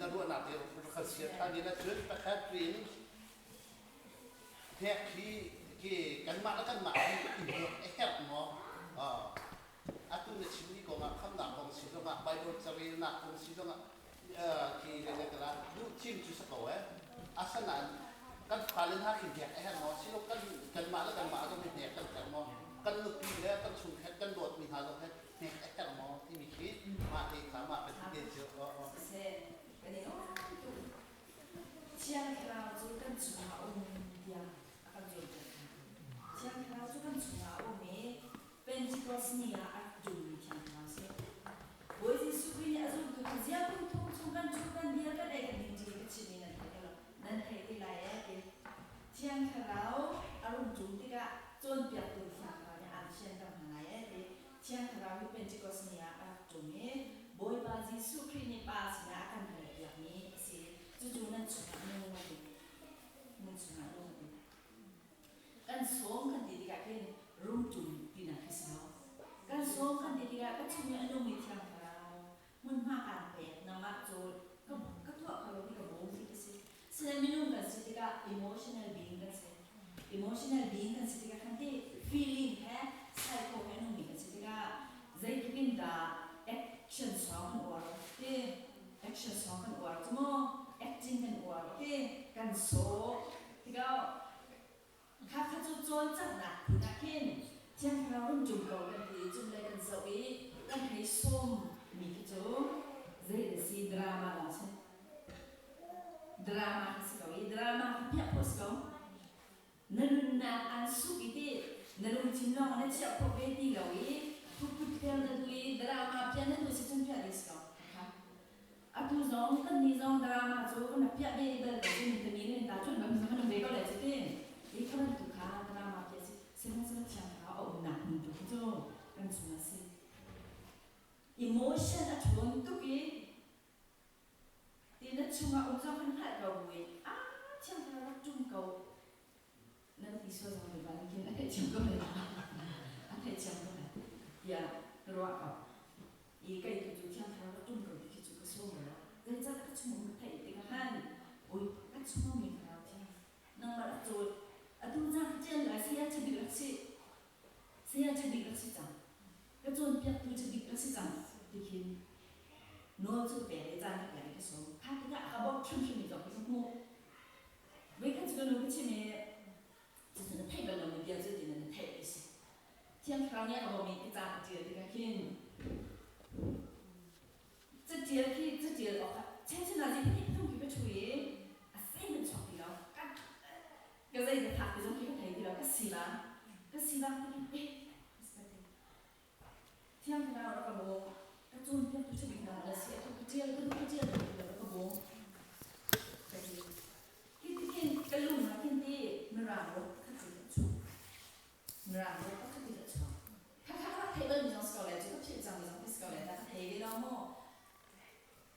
na ruahnak te kha sia ṭhan ni la cun pakhat rin Hnek hi khi kanmah le kanmah hi i hnek a herh maw? Atu na chimmi kongah khamnak kong si zongah Bible carelnak kong si zongah khi le kala duh thim cu si ko eh. Asinain kan fale hna khi hnek a herh maw? Silo kan kanmah le kanmah zong hi hnek kan herh maw? Kan nupi le kan chungkhat kan dawtmi hna zong hi hnek a herh maw? Timi khi mah te kha mah kan ti te cu. Siseh, kan i nuam tuk. Thiang Thlarau cu kan chungah a um tiah a kan cawnpiak hna. Thiang Thlarau cu kan chungah a um i Pentecost ni ah a rak ṭummi Thiang Thlarau a si. Tu zia kum thum chung kan chu kan bia kan ei kan ding ti ka chim mi nan thei ko lo. Nan thei te lai eh ti. Thiang Thlarau a rung ṭum tikah cawnpiaktu Thiang Thlarau nih aan fianter hna lai eh ti. Thiang Thlarau hi Pentecost ni ah a rak ṭum i Bawipa Jesuh Khrih nih Pa sinah a kan halpiakmi a si. Cucu nan chungah nung a ti. Nan chungah nung a ti. Kan sawm kan ti tikah khin rung ṭum tinak khi si lo. Kan sawm kan ti tikah ka chung i a nungmi Thiang Thlarau hmunhma kaan pek, nangmah cawl ka tuah kho lo hi ka bawm ti khi si. Sinain minung kan si tikah emotional being kan si. Emotional being kan si tikah khan ti feeling he psycho he a nungmi kan si tikah zeitluk in dah action song kan uar ti action song kan uar cu mu acting kan uar ti kan sawh tikah kha kha cu cawlcanghnak phun ah khin Thiang Thlarau run ṭum ko kan ti i cunglei kan zoh i kan hei sawm mi khi cu zei a si drama lawng si. Drama kha si ko i drama kha piah khawh si ko. Na nunnak an suk i ti na lungthin lawng na chiah khawh ve ti lo i phuput fel na duh i drama piah na duh si cun piah ding si ko. Kha Atu zong kannih zong drama cu kan rak piah ve bal ko cun tami nih ta cun kan kan ve ko le cu ti i kha bantuk kha drama piah si sihmanhsehlaw Thiang Thlarau a umnak hmun tu khi cu kan chung a si. Emotion a ṭhawn tuk i ti na chungah um zong kan hngalh ko bu i a Thiang Thlarau rak ṭum ko nan ti sual zong le ban khin a theihthiam ko lai a theihthiam ko lai tiah ka ruah ko i kei tu cu Thiang Thlarau rak ṭum ko ti khi cu ka sawm lo zeicah ka chung um ka theih tikah khan ui ka chung mi Thlarau Thiang nangmah rak cawl atu cang ka ṭial lai saya ṭha bik rak si saya ṭha bik rak si cang ka cawnpiaktu ṭha bik rak si cang ti khin nawl cu ka pek i caan ka pek i ka sawm kha tikah a ka bawmh hrimhrim mi zong khi ka hmuh. Voikhat cu ka nu ka chim i cucu na theih bal lomi bia cu ti na theih ti si. Thiang Thlarau nih a ka bawmh i ka ca ka ṭial tikah khin caṭial khi caṭial awk ah chechin ah zei phun khi ka ṭhu i a zei chuak ti lo. Ka ka zei ka phak ti zong khi ka thei ti lo. Ka sivang ka sivang ti khin eh Thiang Thlarau rak ka bawm. Ka cawnpiaktu ṭha bik nangmah na si. Atu ka ṭial ka duh ka ṭial ka duh rak ka bawm. Ka ti. Hi ti khin ka lung ah khin ti Mirang rawt pakhat ti ka chuak. Mirang rawt pakhat ti ka chuak. Khakha ka rak theih balmi zong si ko lai cu ka philh cangmi zong khi si ko lai ta ka thei ve lo maw.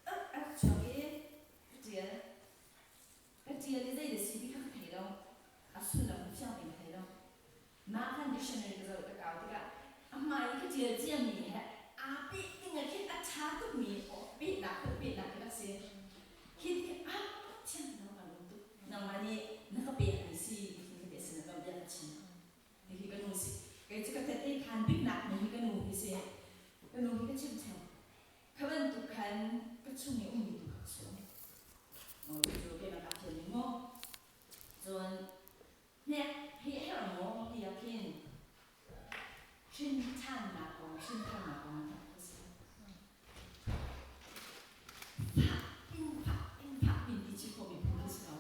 A rak chuak i ka ṭial. Ka ṭial i zei da si ti kha ka thei lo. A sullam ka fiang tein ka thei lo. Mah khan dictionary ka zoh ka kau tikah a hmai i ka ṭial ciami he aa peh ding ah khin a ṭha tukmi pehnak phun pehnak khi rak si. Khi tikhin ah thiang lo ka lung tuk. Nangmah nih na ka pekmi si ti khin ka ti sin ah bia ka chim. Hihi ka nu si. Kei cu ka tete khan biknak mi hi ka nu hi si. Ka nu hi ka chim theu. Kha bantuk khan ka chung i ummi tu kha ka sung. Cucu keimah kaa fian ning mu. Cun Hnek hi a herh maw ti ah khin hrin ṭhannak kong hrin tharnak kong ah ka si. Fak in fak in fak in ti chih khawhmi phung khi si ko.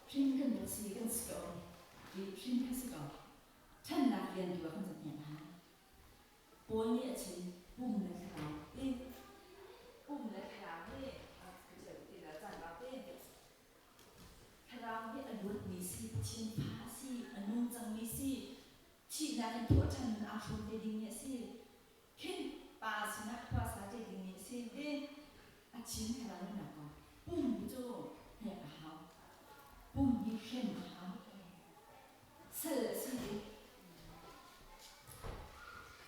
Hrin kan rak si kan si ko. I hrin kha si ko. Ṭhannak rian tu ah kan zat hnek a hau. Paul nih a chim pum le thlarau ti. Pum le thlarau hi ti le caan te. Thlarau hi a luatmi si, Pathian fa a si, a nung cangmi si, thihnak in thawhṭhan in aa hrawm te dingmi a si, khin pa sinah khua sa te dingmi a si ti a chim thlarau nunnak kong. Pum hi cu hnek a hau. Pum hi hrem a hau. Sal a si i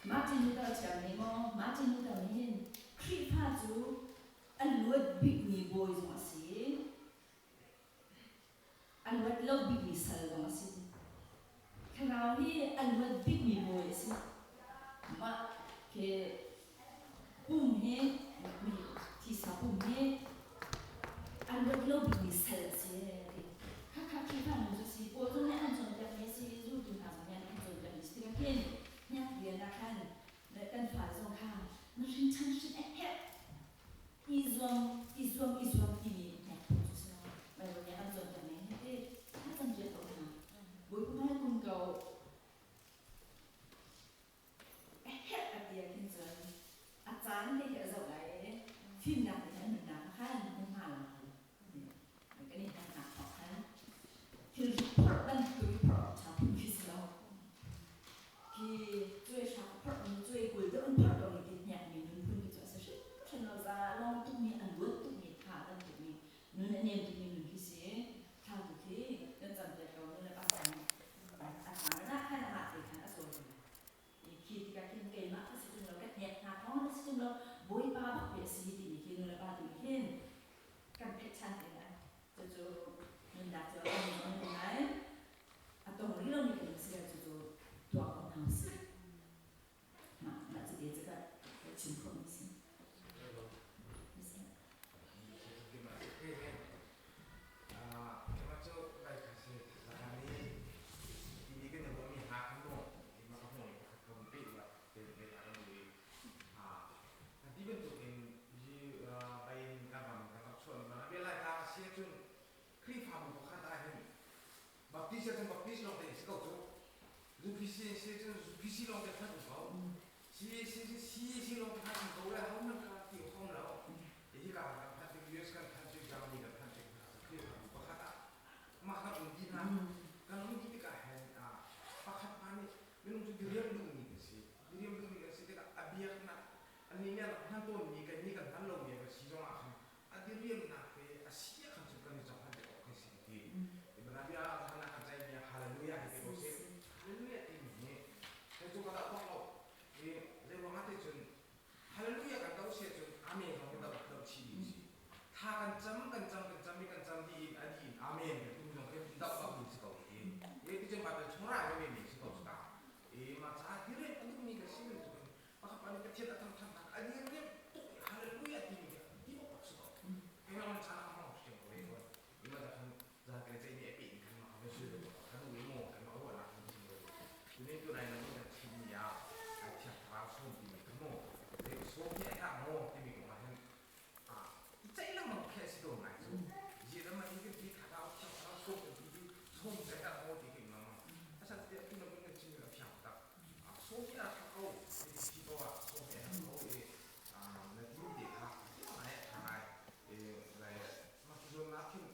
Martin Luther thiam nih maw Martin Luther nih hin Khrihfa cu A luat bikmi bawi zong a si. A luat lo bikmi sal zong a si. Thlarau hi a luat bikmi bawi a si. Mah khi pum hi thisa pum hi a luat lo bikmi sal a si ti. Khakha Khrihfa nu cu si pawl zong nih an cawnpiakmi a si, zultu hna zong nih an cawnpiakmi a si tikah khin hnek rian ah khan kan fale zong kha na hrin ṭhan hrin a herh i zuam i zuam i zuam timi hnek phung cu si lo Baibal nih a kan cawnpiak ning hi ti a can piak ko hna Bawipa hmai kun ko a herh a ti ah khin cun a caan te khi a zoh lai i Fimnak nih khan nunnak khan hmunhma la ko. Kan i hmannak thawk khan thil phorh bantuk i phorh awk ṭha phun khi si lo. Khi cuai hra ka phorh mi cuai kul deuh an phorh ko ni ti hniakmi nun phun khi cu a si hrimhrim lo caah lawng tukmi an luat tukmi tha bantukmi nun a nem tukmi nun khi si. Thla tu khi kan campiak ko nu le pa zong a ṭha na khan amah te khan a cawl ko lai. Khi tikah khin keimah ka si ṭung lo, ka hnek hna thawng na si ṭung lo, Bawipa bak pe a si timi khi nu le pa tu nih hin kan theih ṭhan te lai. Cucu nunnak cu a kan nung ngai. A tong rih lomi kan si le cucu tuah ko hna usih. Mah mah cu te cu ka chim khawhmi a si. Khrihfabu pakhat ah hin Baptist ahcun Baptist lawng te si ko cu. UPC si cun UPC lawng te khan um ko. CAC si CAC lawng te khan um ko le ho man ka ti awk um lo. Hi ka kan phan tik US kan phan tik Germany kan phan tik Khrihfabu pakhat ah mah kan um ti hna. Kan um ti tikah hin pakhat pa nih minung cu diriam duhmi kan si. Diriam duhmi kan si tikah a biaknak annih nih an rak hman tawnmi kan nih kan hman lomi kan si zongah khan a diriamnak te a si ah khan cun kan i cohlan deuh awk khi si ti. Ibana bia hana kan caih mi hallelujah hi ti ko sih. Hallelujah timi hi kei cu ka dah bak lo. I zeiruang ah ti cun hallelujah kan do si cun amen zong kan do do chih mi si. Tha kan cam kan cam kan cam i kan cam dih in a dih in amen kan timi zong khi doh bak mi si ko hi. I ti cun Bible chung ra mi mi si ko si ta. I ma ca diriam a duhmi ka si mi tu pakhat pa nih Pathian a thangthatnak a diriam tuk i hallelujah timi hi ti bak si ko. Keimah man caan ah hmang hrim ko ve ima da khan za ke ce ni epi in khan ma khan su do khan u mo kan ma wa na khan chim do tu ni tu nai na kan chim ni a a thiang thlarau som ti mi mo le som hi a mo ti mi ko ma hen a i chai lang ma khe si do ngai chu ji da ma hi kan ti thlarau thiang thlarau som kan ti ti som ce ha mo ti ki ma ma a san te tu na kan chim mi phiang tak a som hi a tha ko ti ti ko a som hi a tha ko e na ti mi te kha ai tha ngai e lai mah cu zawn khin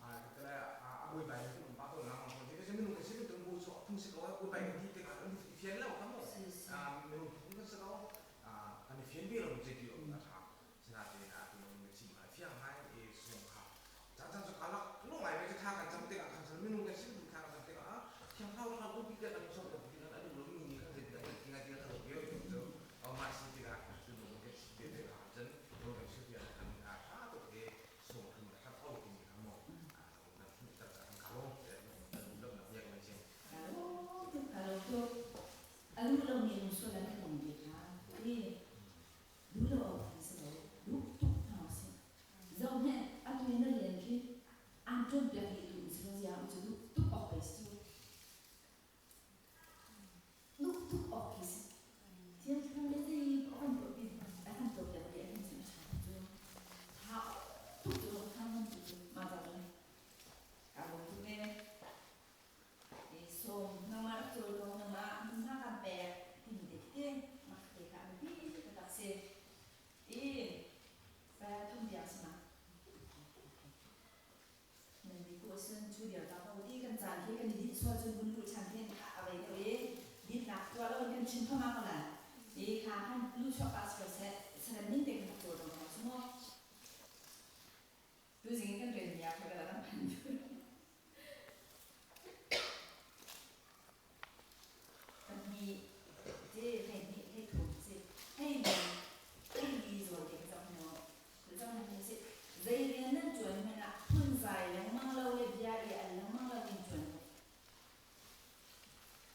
a buaibai in um pah ko na mang ko te minung kan si tung bu so phung si ko buaibai kan ti te kha kan fian lo ka mo minung phung kan si ko kan i fian ve lo je ti a tha sina te na tu nung chim a fiang ngai e sung kha chan chan chu kalak lo ngai ve tha kan cham te ka khan minung kan si tu tha kan cham te ka thiang thau kha bu bi te kan so kan ti kan adu lo mi ni kan je ti kan ti ngai ti kan lo be chu o ma si ti ka tu nung kan si te te ka chan lo kan si ti kan a tha to te A duh lomi lungsual an tong ve kha ti duh lo awk an si lo, duh tuk hna usih. Zohhmanh, atu i na rian khi aan ṭuanpiak dihtu in si lo ziang cu duh tuk awk pei si cu. Duh tuk awk khi si. Thiang Thlarau le zei paoh kan tuah pi a kan tuahpiak dih ahhin cun a ṭha tuk cu. Ṭha tuk cu ṭha ngan tuk cu mah ca cun kaa lawm tuk ee. Sawm nangmah rak cawl ko nangmah hmunhma kan pek timi te khi mah te kha a biapi taktak si. I thum tiang si ma. Nan ti ku ahcun cu vial ta ko ti kan caan khi kan i dinh sual cun vun luh ṭhan hin a vei deuh i dinnak tuah lo in kan chim thluahmah ko lai. I kha khan luchuak pah si ko seh, saram ning te khan rak cawl ko hna su mu. Tuzing in kan relmi ah kha kan phan. Pahnih te 12 13 si hei li hei li zawn te ka zoh hna zoh hna hna si zei rian nan ṭuan hmanh ah phunzai lengmang lo le bia i al lengmang lo in ṭuan u.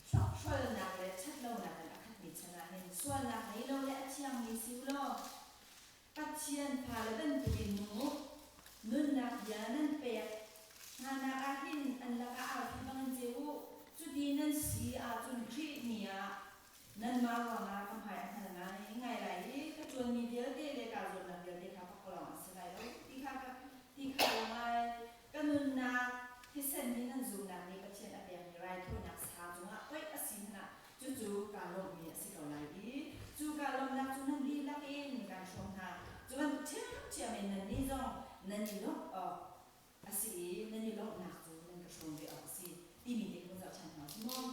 Hrokhhrolnak le ṭhatlonak in a khatmi chan ah hin sualnak ngei lo le a thiangmi si u law Pathian fale bantukin nung u. Nunnak bia nan pek hnanak ah hin an lakah arfi bangin ceu u. Cuti nan si ahcun Khrih ni ah nanmah ruangah ka hmai a hngal ngaingai lai i ka ṭuanmi vialte le kaa zuamnak vialte kha pakpalawng an si lai lo ti kha ka ti kha la ngai. Ka nunnak thisen hi nan zumhnak nih Pathian a pekmi raithawinak sa cungah toih a si hmanh ah Cucu kaa lawmhmi a si ko lai i cu kaa lawmhnak cu nan dihlak in kan hrawm hna. Cu bantuk Nan i lawmh awk a si i nan i lawmhnak cu nan ka hrawm ve awk a si timi te kan zoh ṭhan hna u maw?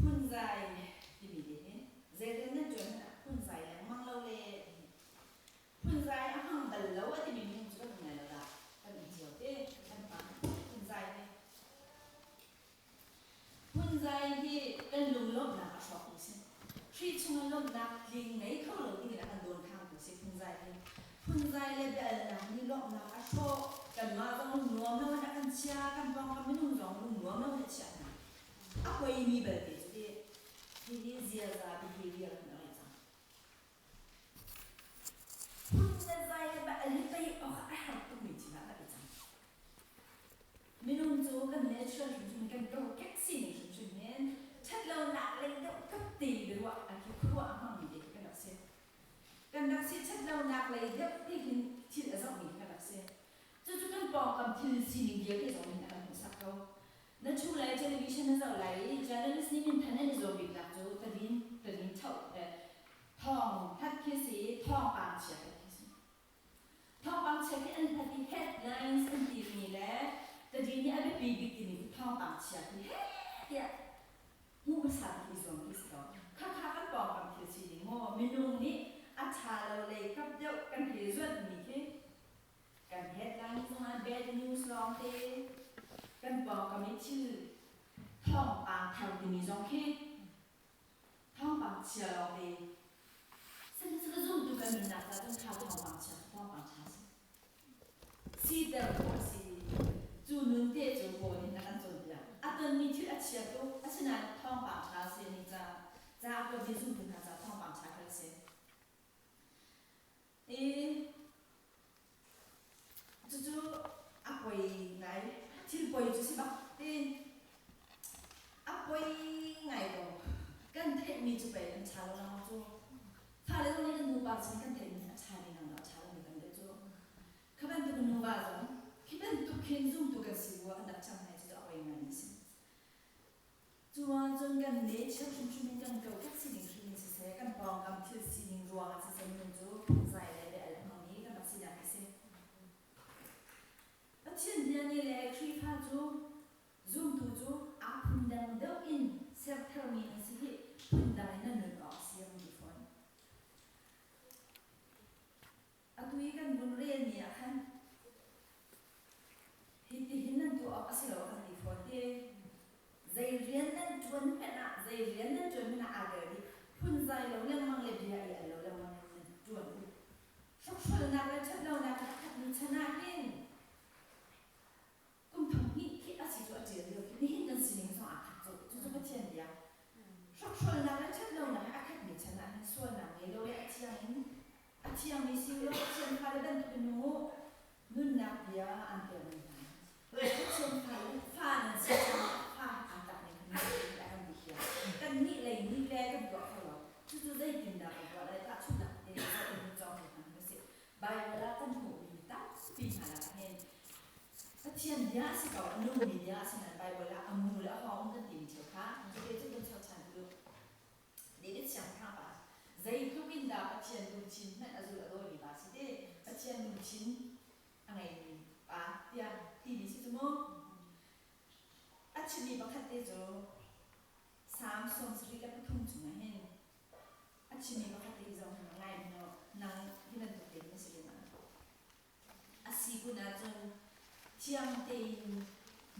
Phunzai timi te hi zei rian nan ṭuan hmanh ah phunzai lengmang lo le phunzai a hmang bal lo a timi minung cu kan um lai lo dah, kan um cio te kan hmang phunzai hi. Phunzai hi kan lunglawmhnak a hrawktu si. Hri chungah lawmhnak tling ngei kho lo dingin a kan dawnkhangtu si phunzai hi. Phunzai le bia-alnak nih lawmhnak a hrawh. Kanmah zong lungnuam loin a kan chia, kan pawngkam minung zong lungnuam loin a chiah hna. A poimi belte cu teh hihi ziaza behavior kan a ngei cang. Phun le zai le bia-al hi tei awk a herh tukmi thil ah kan i cang. Minung cu kan natural hrimhrim in kan kokek sining hrimhrim hin ṭhatlonak lei deuh kap te biaruah a khi khuaruah a hmangmi te khi kan rak si. Kan rak si ṭhatlonak lei deuh ti hin thil a zohmi khi kan rak si. Cucu kan pawngkam thil sining vialte zong nih a kan hmuhsak ko. Na chu lai television na zoh lai i journalist nih minthan an i zuam biknak cu tadin tadin ṭhoh thawng hlat khi si i thawngpang chia hlat khi si. Thawngpang chia khi an hlat i headlines an timi le tadin nih a biapi bik timi cu thawngpang chia khi heh tiah hmuh hmasa bik i zuam khi si ko. Khakha kan pawngkam thil sining maw minung nih a ṭha lo lei kap deuh kan he zuanhmi khi kan headline zongah bad news lawngte kan pawngkam i thil thawngpang thar timi zong khi thawngpang chia lawngte sihmanhsehlaw zumtu kan nunnak ah cun kha thawngpang chia cu thawngpang ṭha si siter khawh a si. Cu nun te cu Paul nih a kan cawnpiak. A tonmi thil a chia tuk, asinain thawngpang ṭha a si ni ca ca a kuatmi zumtu hna caah thawngpang ṭha kha a si. I cucu a poi ngai, thil poi cu si bak ti. A poi ngai ko. Kan theihmi cu pei an ṭha lo lengmang cu. Fale zong nih kan nupa sin kan theihmi a ṭha mi nang dah a ṭha lomi tam deuh cu. Kha bantuk nuva zong khi bantuk khin zumtu kan si bu ah kan rak cang hna i cucu a poi ngaimi a si. Cu ahcun kan nature hrimhrim in kan kokek sining hrim in siseh, kan pawngkam thil sining ruangah siseh minung cu phungzai le bia-al a hmangmi kan rak sinak hi a si. Pathian bia nih le Khrihfa cu zumtu cu aa phundang deuh in sertharmi nan si hi phundang in nan nun awk a si a kan ti fawn. Atu i kan vun relmi ah khan hitihin nan tuah awk a si lo kan ti fawn ti. Zei rian nan ṭuan hmanh ah, zei rian nan ṭuan hmanh ah aa tel dih. Phunzai lo lengmang le bia i al lo lengmang in nan ṭuan u. Hrokhrolnak le ṭhatlonak in a khatmi chan ah hin kum thong hnih khi a si cu a ṭial lio khi nihin kan sining zong aa khat colh. Cucu Pathian bia. Hrokhrolnak le ṭhatlonak he a khatmi chan ah hin sualnak ngei lo le a thiang in a thiangmi si u law Pathian fale bantuk in nung u. Nunnak bia an pekmi hna. Pathian fale fa nan si caah fa he aa tlakmi kha nan si tiah kan ti hiam. Kannih lei nih le kan tuah kho lo. Cucu zeitindah kan tuah lai? Tahchunhnak te zoh in cawng hna hna usih. Baibal ah kan hmuhmi tampi hna lakah hin Pathian bia a si ko, a nungmi bia a si nain Baibal ah a mu le a hawng kan timi thil kha cuti cu kan chawchan ti duh. David siangpahrang pa zeitluk in dah Pathian lungthin hmanh a zul a dawimi pa si ti, Pathian lungthin a ngeimi pa tiah timi si cu mu. A chimmi pakhat te cu Salm 73 chungah hin a chimmi pakhat te hi zong hin ngai hna nang hi bantuk te na si ve ma? A si kun ahcun thiang tein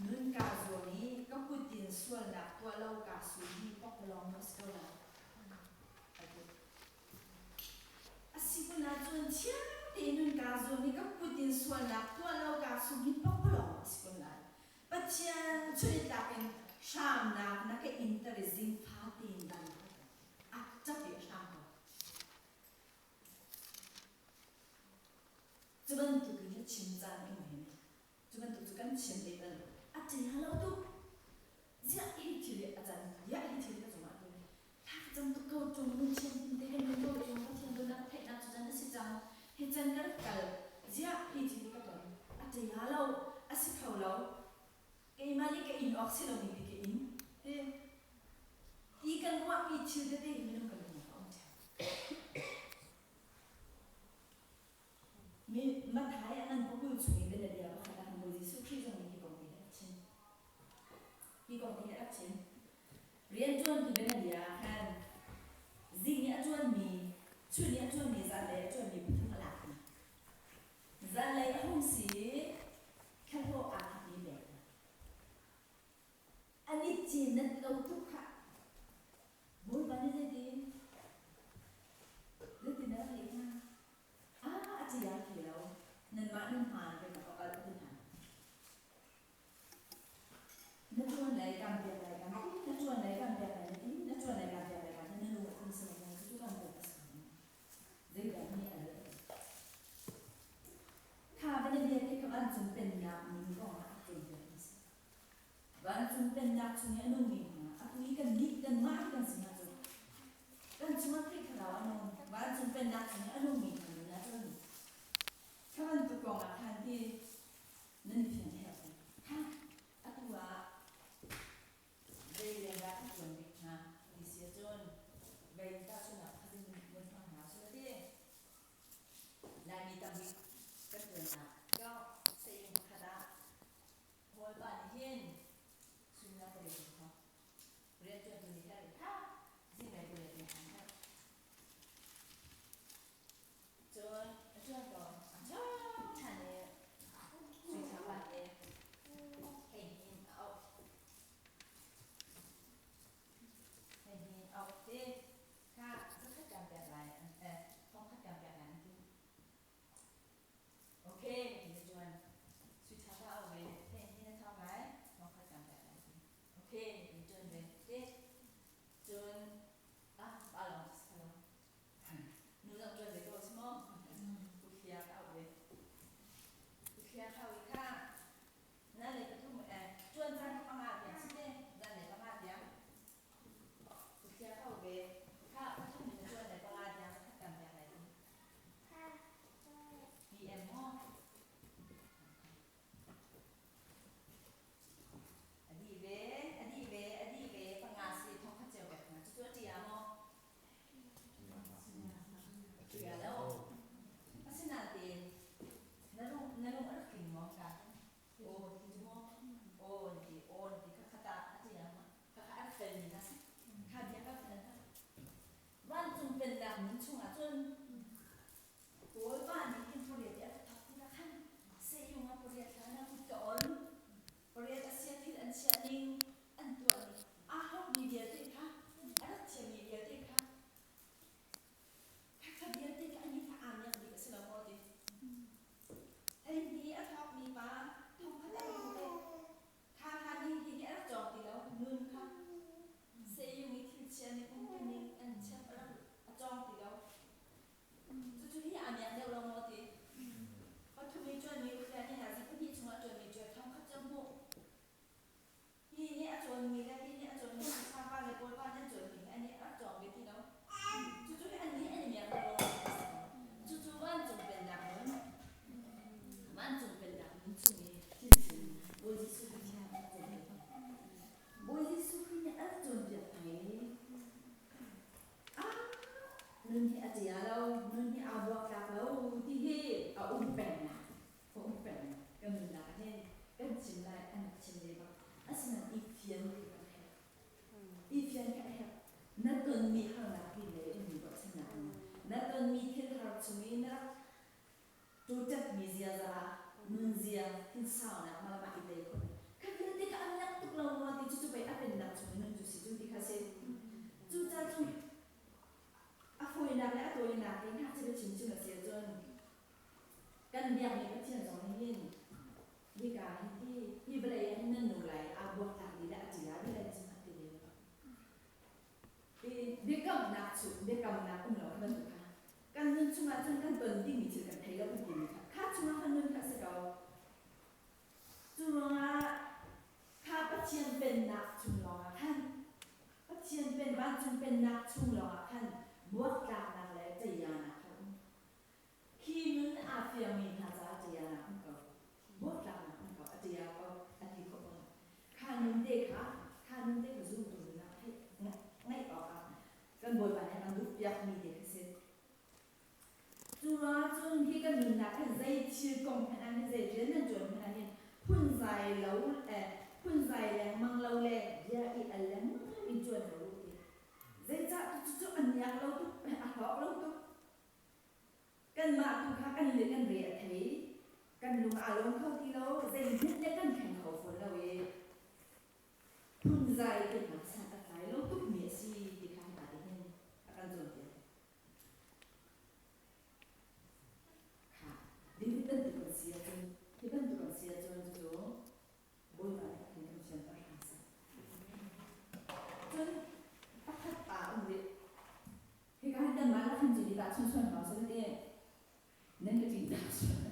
nun kaa zuam i ka kut in sualnak tuah lo kaa sum hi pakpalawng maw a si ko lai? A si kun ahcun thiang tein nun kaa zuam i ka kut in sualnak tuah lo kaa sum hi pakpalawng maw a si kun lai? Pathian chunitlak in hramnak na ka inter i zingfa tein dan a ṭap i a hram ko. Cu bantuk in a chim caan um hin cu bantuk cu kan chim ve bal a ṭi lo tuk. Ziah hi thil hi a can, ziah hi thil hi ka cungah tu thla ka cam tuk ko ṭung, lungthin te kan nun ko ṭung, Pathian dawtnak ka theihnak cu can a si cang. Hi can ka rak kal, ziah hi thil hi ka ton, a ṭi lo, a si kho lo. Keimah nih ka in awk si lomi ti ka in. Ti ti kan ruahmi thil tete hi minung kan nunnak a um ṭheo. Chun i a ṭuanmi zanlei a ṭuanmi pathum a lak hna. Zanlei a hung si i thlahlawh aa thawkmi pek hna. An i cinat lo tuk khah. Bawipa nih zeitin? Zeitin a rak leh hna? Ah, a ṭi ah thei lo. Nanmah nan hmaan kan rak awk a ti hna. Na ṭuan lai kan pek lai kan ti, na ṭuan lai kan pek lai na ti, na ṭuan lai kan pek lai kan ti, na lung a tling si lo maw? Cucu kan pek a si ko. Zeidah nih a leh? Kha va na bia te kha vancung pennak min kong ah a cawnpiak mi si. Vancung pennak chung i a nungmi hna, atu i kannih kanmah hi kan si hna cu. Kan chungah Khrih Thlarau a nung. Vancung pennak chung i a nungmi hna nun ah cun kha bantuk kong ah khan hi nan fian a herh. Kha atu ah zei rian dah kan ṭuan bik hnga ti si ahcun vei tahchunhnak pakhat in vun hmang hna usih ti. Laimi tam bik kan ṭuannak sayung pakhat ah Bawipa nih hin suimilam pariat in thawk. Rianṭuantu nih herh i kha zinglei pariat in an herh. Cun a ṭuan ko. A ṭhawng ṭhan i sui thla te hleihnih in a auh. Hleihnih in auh ti kha zakhat kan pek lai, thongkhat kan pek lai an ti. Okay, ti na ṭuan. Sui thla ka auh ve. Hleihnih na thawk lai, thongkhat kan pek lai ti. Okay, ti na ṭuan ve. Ti. Cun, ah, pa lawng si lo. Nu zong ṭuan ve ko si maw? Uthlia ka auh ve. Uthlia ka auh i kha na le pathum ṭuan caan kha panga tiang si te, zan le panga tiang. Uthlia ka auh ve. Kha pathum in na ṭuan le panga tiang zakhat kan pek lai ti. PM maw? A dih ve, a dih ve, a dih ve, panga si thongkhat cio pek hna. Cucu a ṭi ah maw? Ṭi lo. Asinain na lung na lung a rak tling maw ka? Aw ti cu maw? Aw na ti, aw na ti kha khat ah a ṭi ah maw? Kha kha a rak felmi na si. Kha bia ka khan hna. Vancung pennak nun chungah cun Bawipa nih hin pariat i a ka thawk tikah khan sehung ah pariat hlan ah kut ka on. Pariat a sia thil an chiah ning, an tuah ning, aa hlawkmi vialte kha, a rak thiammi vialte kha, khakha vialte kha an i kha aa miak bik a si lo maw ti. Hleihnih a thawkmi pa thongkhat a rak hmuh i kha kha nih hihi a rak cawng ti lo, nun kha sehung i thil chia ning umtu ning an chiap a rak a cawng ti lo. Cucu hi aa miak deuh lo maw ti. Pathum i ṭuanmi ukhliah nih nazi pahnih chungah ṭuanmi ṭuan thongkhat cu a hmuh. Hi nih a cawnmi le hi nih a cawnmi hi Sapa le Kawlpa nih an cawnmi hi an i rak cawng ve ti lo. Cucu hi annih an i miak deuh lo maw ti. Cucu vancung pennak nun, vancung pennak nun chung i thil sining Bawi Jesuh Khrih nih a rak cawnpiak hna. Bawi Jesuh Khrih nih a rak cawnpiak hna i Nun hi a cia lo, nun hi aa buaktlak lo ti hi a um peng na, a um peng na. Kan nunnak ah hin kan chim lai, an rak chim ve bak. Asinain i fian khi kan herh. I fian khi a herh. Na tonmi harnak hi le ummi ruahchannak in na tonmi thil har chung i na rak tuṭatmi ziaza, nunzia, thinsaunak mah le mah i tei khawh. Kha vialte kha an lak tuk lo maw ti cucu pei a pennak chung i nun cu si cu ti kha si. Cucaah cun a fawinak le a tawinak in ngakchia biachim chim a si ahcun kan biakmi Pathian zong nih hin hika hin hi hi vawlei ah hin nan nung lai aa buaktlak dih le a ṭi lai vawlei cung ah ti ve lo. Biakamnak cu biakamnak um lo kha bantuk kha kan nun chungah cun kan ton dingmi thil kan thei lo kan timi kha kha chungah khan nun kha a si ko. Cu ruangah kha Pathian pennak chung lawngah khan Pathian pen vancung pennak chung lawngah khan buaktlaknak le ṭeianak kha a um. Khi nun aa fiangmi hna caah ṭianak um ko, buaktlaknak um ko, a ṭia ko, a ti khawh ko. Kha nun te kha, kha nun te kha zumtu nunnak theih ngaih awkah kan Bawipa nih a kan duhpiakmi te kha si. Cu ruangah cun hi kan nunnak hin zei thil kong hmanh ah hin, zei rian nan ṭuan hmanh ah hin phunzai lo le phunzai lengmang lo le bia i al lengmang in ṭuan ko u ti. Zeicah cucu a miak lo tuk, a hlawk lo tuk. Kanmah tu kha kan le kan re a thei. Kan lung aa lawm kho ti lo, zeihmanh le kan thleng kho fawn lo i phunzai biaknak san a tlai lo tukmi a si ti kha hika te hin a kan cawnpiak. Kha David bantuk kan si ahcun, hi bantuk kan si ahcun cucu Bawipa nih a kan thianter hram seh. Cun pakhat pa um rih. Hika hin kanmah le khan cu ni tah chun suan hau seh ti. Nan ka ṭihnak sual.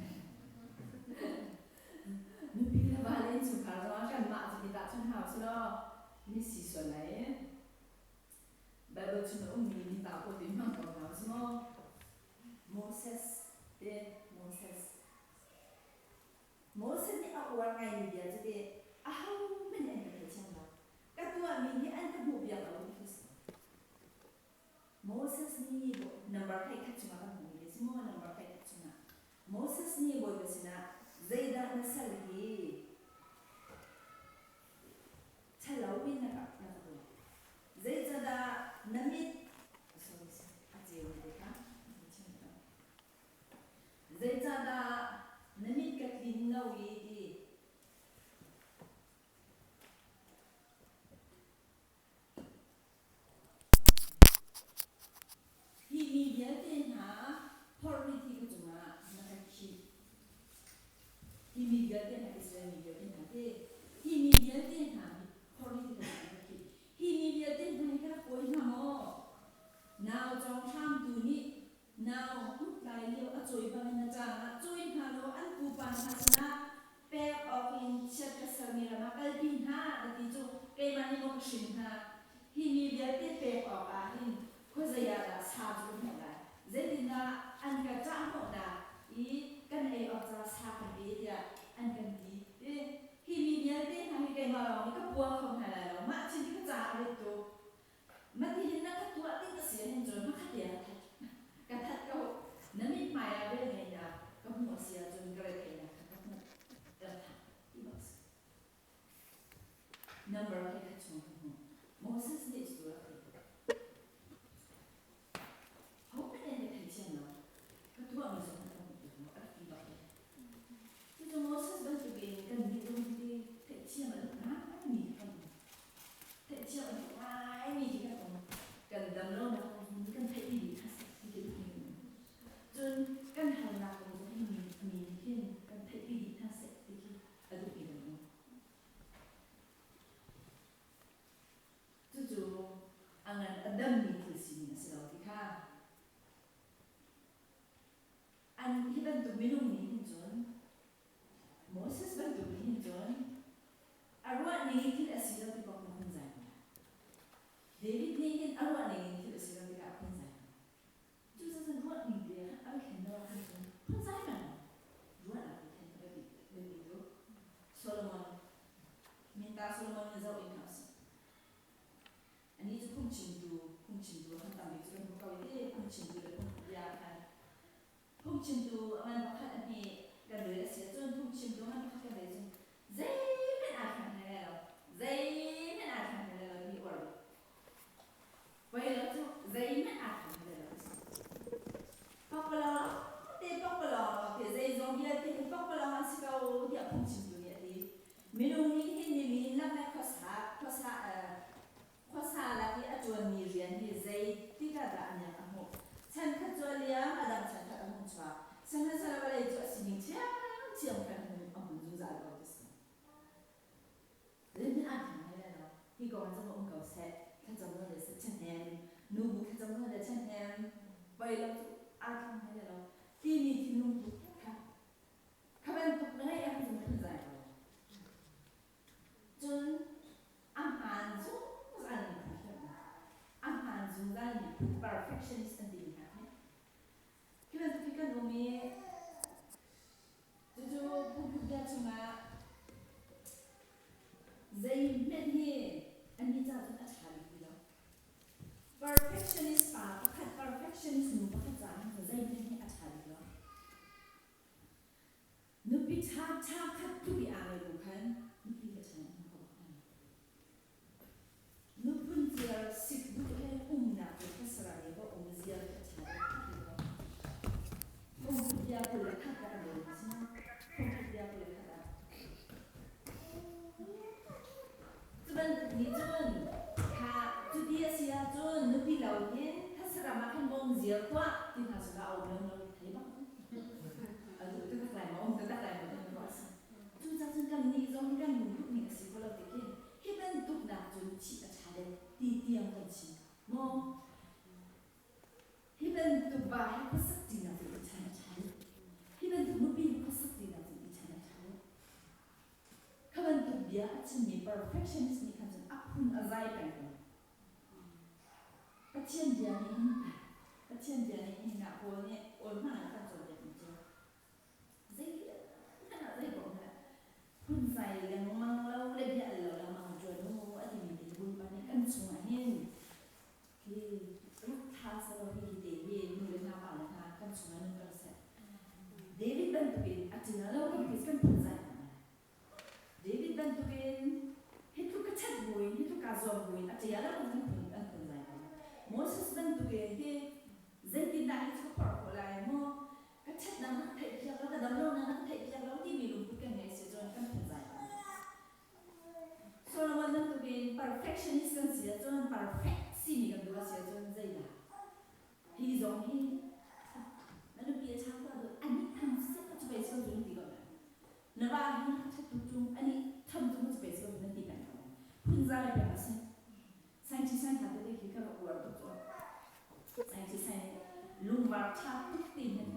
Nupi le va le innchungkhar zongah kanmah cu ni tah chun hau seh law ni si sual lai. Bible chung a ummi ni ta pawl tu hmang ko hna usih maw? Moses te Moses Moses nih a uar ngaimi bia cu teh ahohmanh nih an ka theithiam lo. Ka tuahmi hi an ka hmuhpiak lo ti khi a si. Moses nih number 11 chungah kan hmuhmi bia si maw? Number 11 chungah Moses nih Bawipa sinah zeidah na sal hi ṭhalo in na ka na ka tuah? Zeicahdah na mit sorry a ceu te kha Zeicahdah na mit ka tlin lo i ti? Hi mi vialte hna phorhmi thi ka cungah na ka khih. Hi mi vialte hna Israel mi vialte hna ti. Hi mi vialte hna phorhmi thi ka cungah na ka khih. Hi mi vialte hna hi ka rak kawi hna maw? Nau cawng hramtu nih nau hnuktlai lio a cawi bangin na caangah cawi hna law an pupa hna sinah pek awkin chiat ka sermi ram ah kalpi hna na ti cu keimah nih maw ka hrin hna? Hi mi vialte pek awkah hin khuazei ah dah sa cu ka hmuh lai? Zeitindah an ka ṭahhnawhnak i kan ei awk ca sa kan pe tiah an kan ti? Hi mi vialte hna hi keimah lawng nih ka pua kho hna lai lo. Mah thil hi ka caah a rit tuk. Matihin na ka tuah ding a si ahhin cun hmakhat te ah ka that ko. Na mithmai ah velngeihnak ka hmuh a si ahcun ka retheihnak kha ka hmuh. Ka that ti bak si. Number he khat chung ka hmuh. Moses nih cu rak ti. Hohmanh nih an ka theithiam lo. Ka tuahmi zong an ka hmuh lo. A rak ti bak ve. Cucu Moses bantukin kannih zong hi theihthiam a duh ngaimi kan um. Theihthiam a duh ngaimi hi kan um. Kan dam lonak kong hi kan theih dih kha si ti duhmi kan um. Cun kan halnak kong zong hi mi nih hin kan theihpi dih hna seh ti khi a duhmi kan um. Cucu a ngan a dammi thil sining a si lo ti kha An hi bantuk minung nih hin cun Moses bantuk nih hin cun a ruah ning in thil a si lo ti kong na hun zai hna. David nih hin a ruah ning in thil a si lo tikah a phunzai hna. Cucaah ruah ning te khan a thlen lo ahkhan cun phunzai hna. Ruahnak i thlen a biapi biapi tuk. Solomon minta Solomon nih zoh in hna usih. Anih cu phungchimtu, phungchimtu a kan tam bik cu kan hmu ko i ti phungchimtu le phungbia khan phungchimtu a ngan pakhat a hnih kan rel a si ahcun phungchimtu a ngan pakhat kan rel cun zeihmanh aa thleng hlei lai lo zeihmanh aa thleng hlei lai lo ti uar bik poi lo cu zeihmanh aa thleng hlei lai lo pakpalawng te pakpalawng te zeizong vialte hi pakpalawng an si ko tiah phungchimtu nih a ti Minung nih hin nilin lak le khuasa khuasa khuasa lak i a ṭuanmi rian hi zeitik ah dah a miak a hmuh? Chankhat cu a liam, a dang chankhat a hung chuak. Sihmanhsehlaw vawlei cu a sining ṭhiamṭhiam khan a hmun zungzal ko ti si. Zeihmanh aa thleng hlei lai lo. Hi kong ah cun um ko seh. Thlacam nawl le seh ṭhahnem. Nubu thlacam nawl le ṭhahnem. Poi lo cu aa thleng hlei lai lo. Timi thinlung put kha Kha bantuk na ngeih ahcun phunzai ko. Cun a hmaan zungzalmi phu khi an um. A hmaan zungzalmi phu perfectionist an timi hna khi. Khi bantuk hi kan um i cucu phungphut chungah zeihmanh hi annih ca cun a ṭha bik ti lo. Perfectionist pa pakhat, perfectionist nu pakhat caah hin cun zeihmanh hi a ṭha bik lo. Nupi ṭha ṭha khat tluk i aa ngei bu khan nupi le ṭha an kho bak hna. Nuphun ziar sik duh he umnak le khuasara le va um ziar khi a ṭha bak ti lo. ziar tuah ti hna sila a um lo lo thei bak. Atu taktak lai maw um taktak lai maw ti ruah a si. Cucaah cun kan nih zong hi kan lungput ning a si ko lo ti khi hi bantuk nak cun thih a ṭha deuh ti tiang kan chim. Maw hi bantuk va hi khuasak ṭinak cun i chan a ṭha deuh. Hi bantuk nupi hi khuasak ṭinak cun i chan a ṭha deuh. Kha bantuk bia a chimmi perfectionist nih khan cun a phun a zai peng ko. Pathian bia nih hin Pathian bia nih hin ah Paul nih awl hmang in a kan cawnpiakmi cu zei hmanh ah zei kong hmanh ah phunzai lengmang lo le bia al lo lengmang ṭuan u a timi te hi Bawipa nih kan chungah hin hi rak ṭha selaw hi hi te hi nu le hna pa le hna kan chungah nung peng seh. David bantukin a ṭin lo kan kan phunzai hna lai. David bantukin hi tluk ka chat buin hi tluk kaa zuam buin a ṭial lo kan phun an phun zai ko. Moses bantukin hi zeitindah hi cu ka phorh khawh lai maw? Ka ṭhatnak na ka theihpiak lo, ka damlonak na ka theihpiak lo timi lungput kan ngeih si cun kan phun zai ko. Solomon bantukin perfectionist kan si ahcun perfect simi kan duh a si ahcun zeidah? Hi zong hi na nupi a chang tuah duh anih tham siseh ka cu pei si ko cu na ti ko lai. Na va hi na ṭhat tuk ṭung anih tham cu ka cu pei si ko cu na ti peng ko lai. Phunzai peng a si. Scientist hna tete khi ka rak uar tuk cu. Scientist nih lungvar ṭha tuk ti hin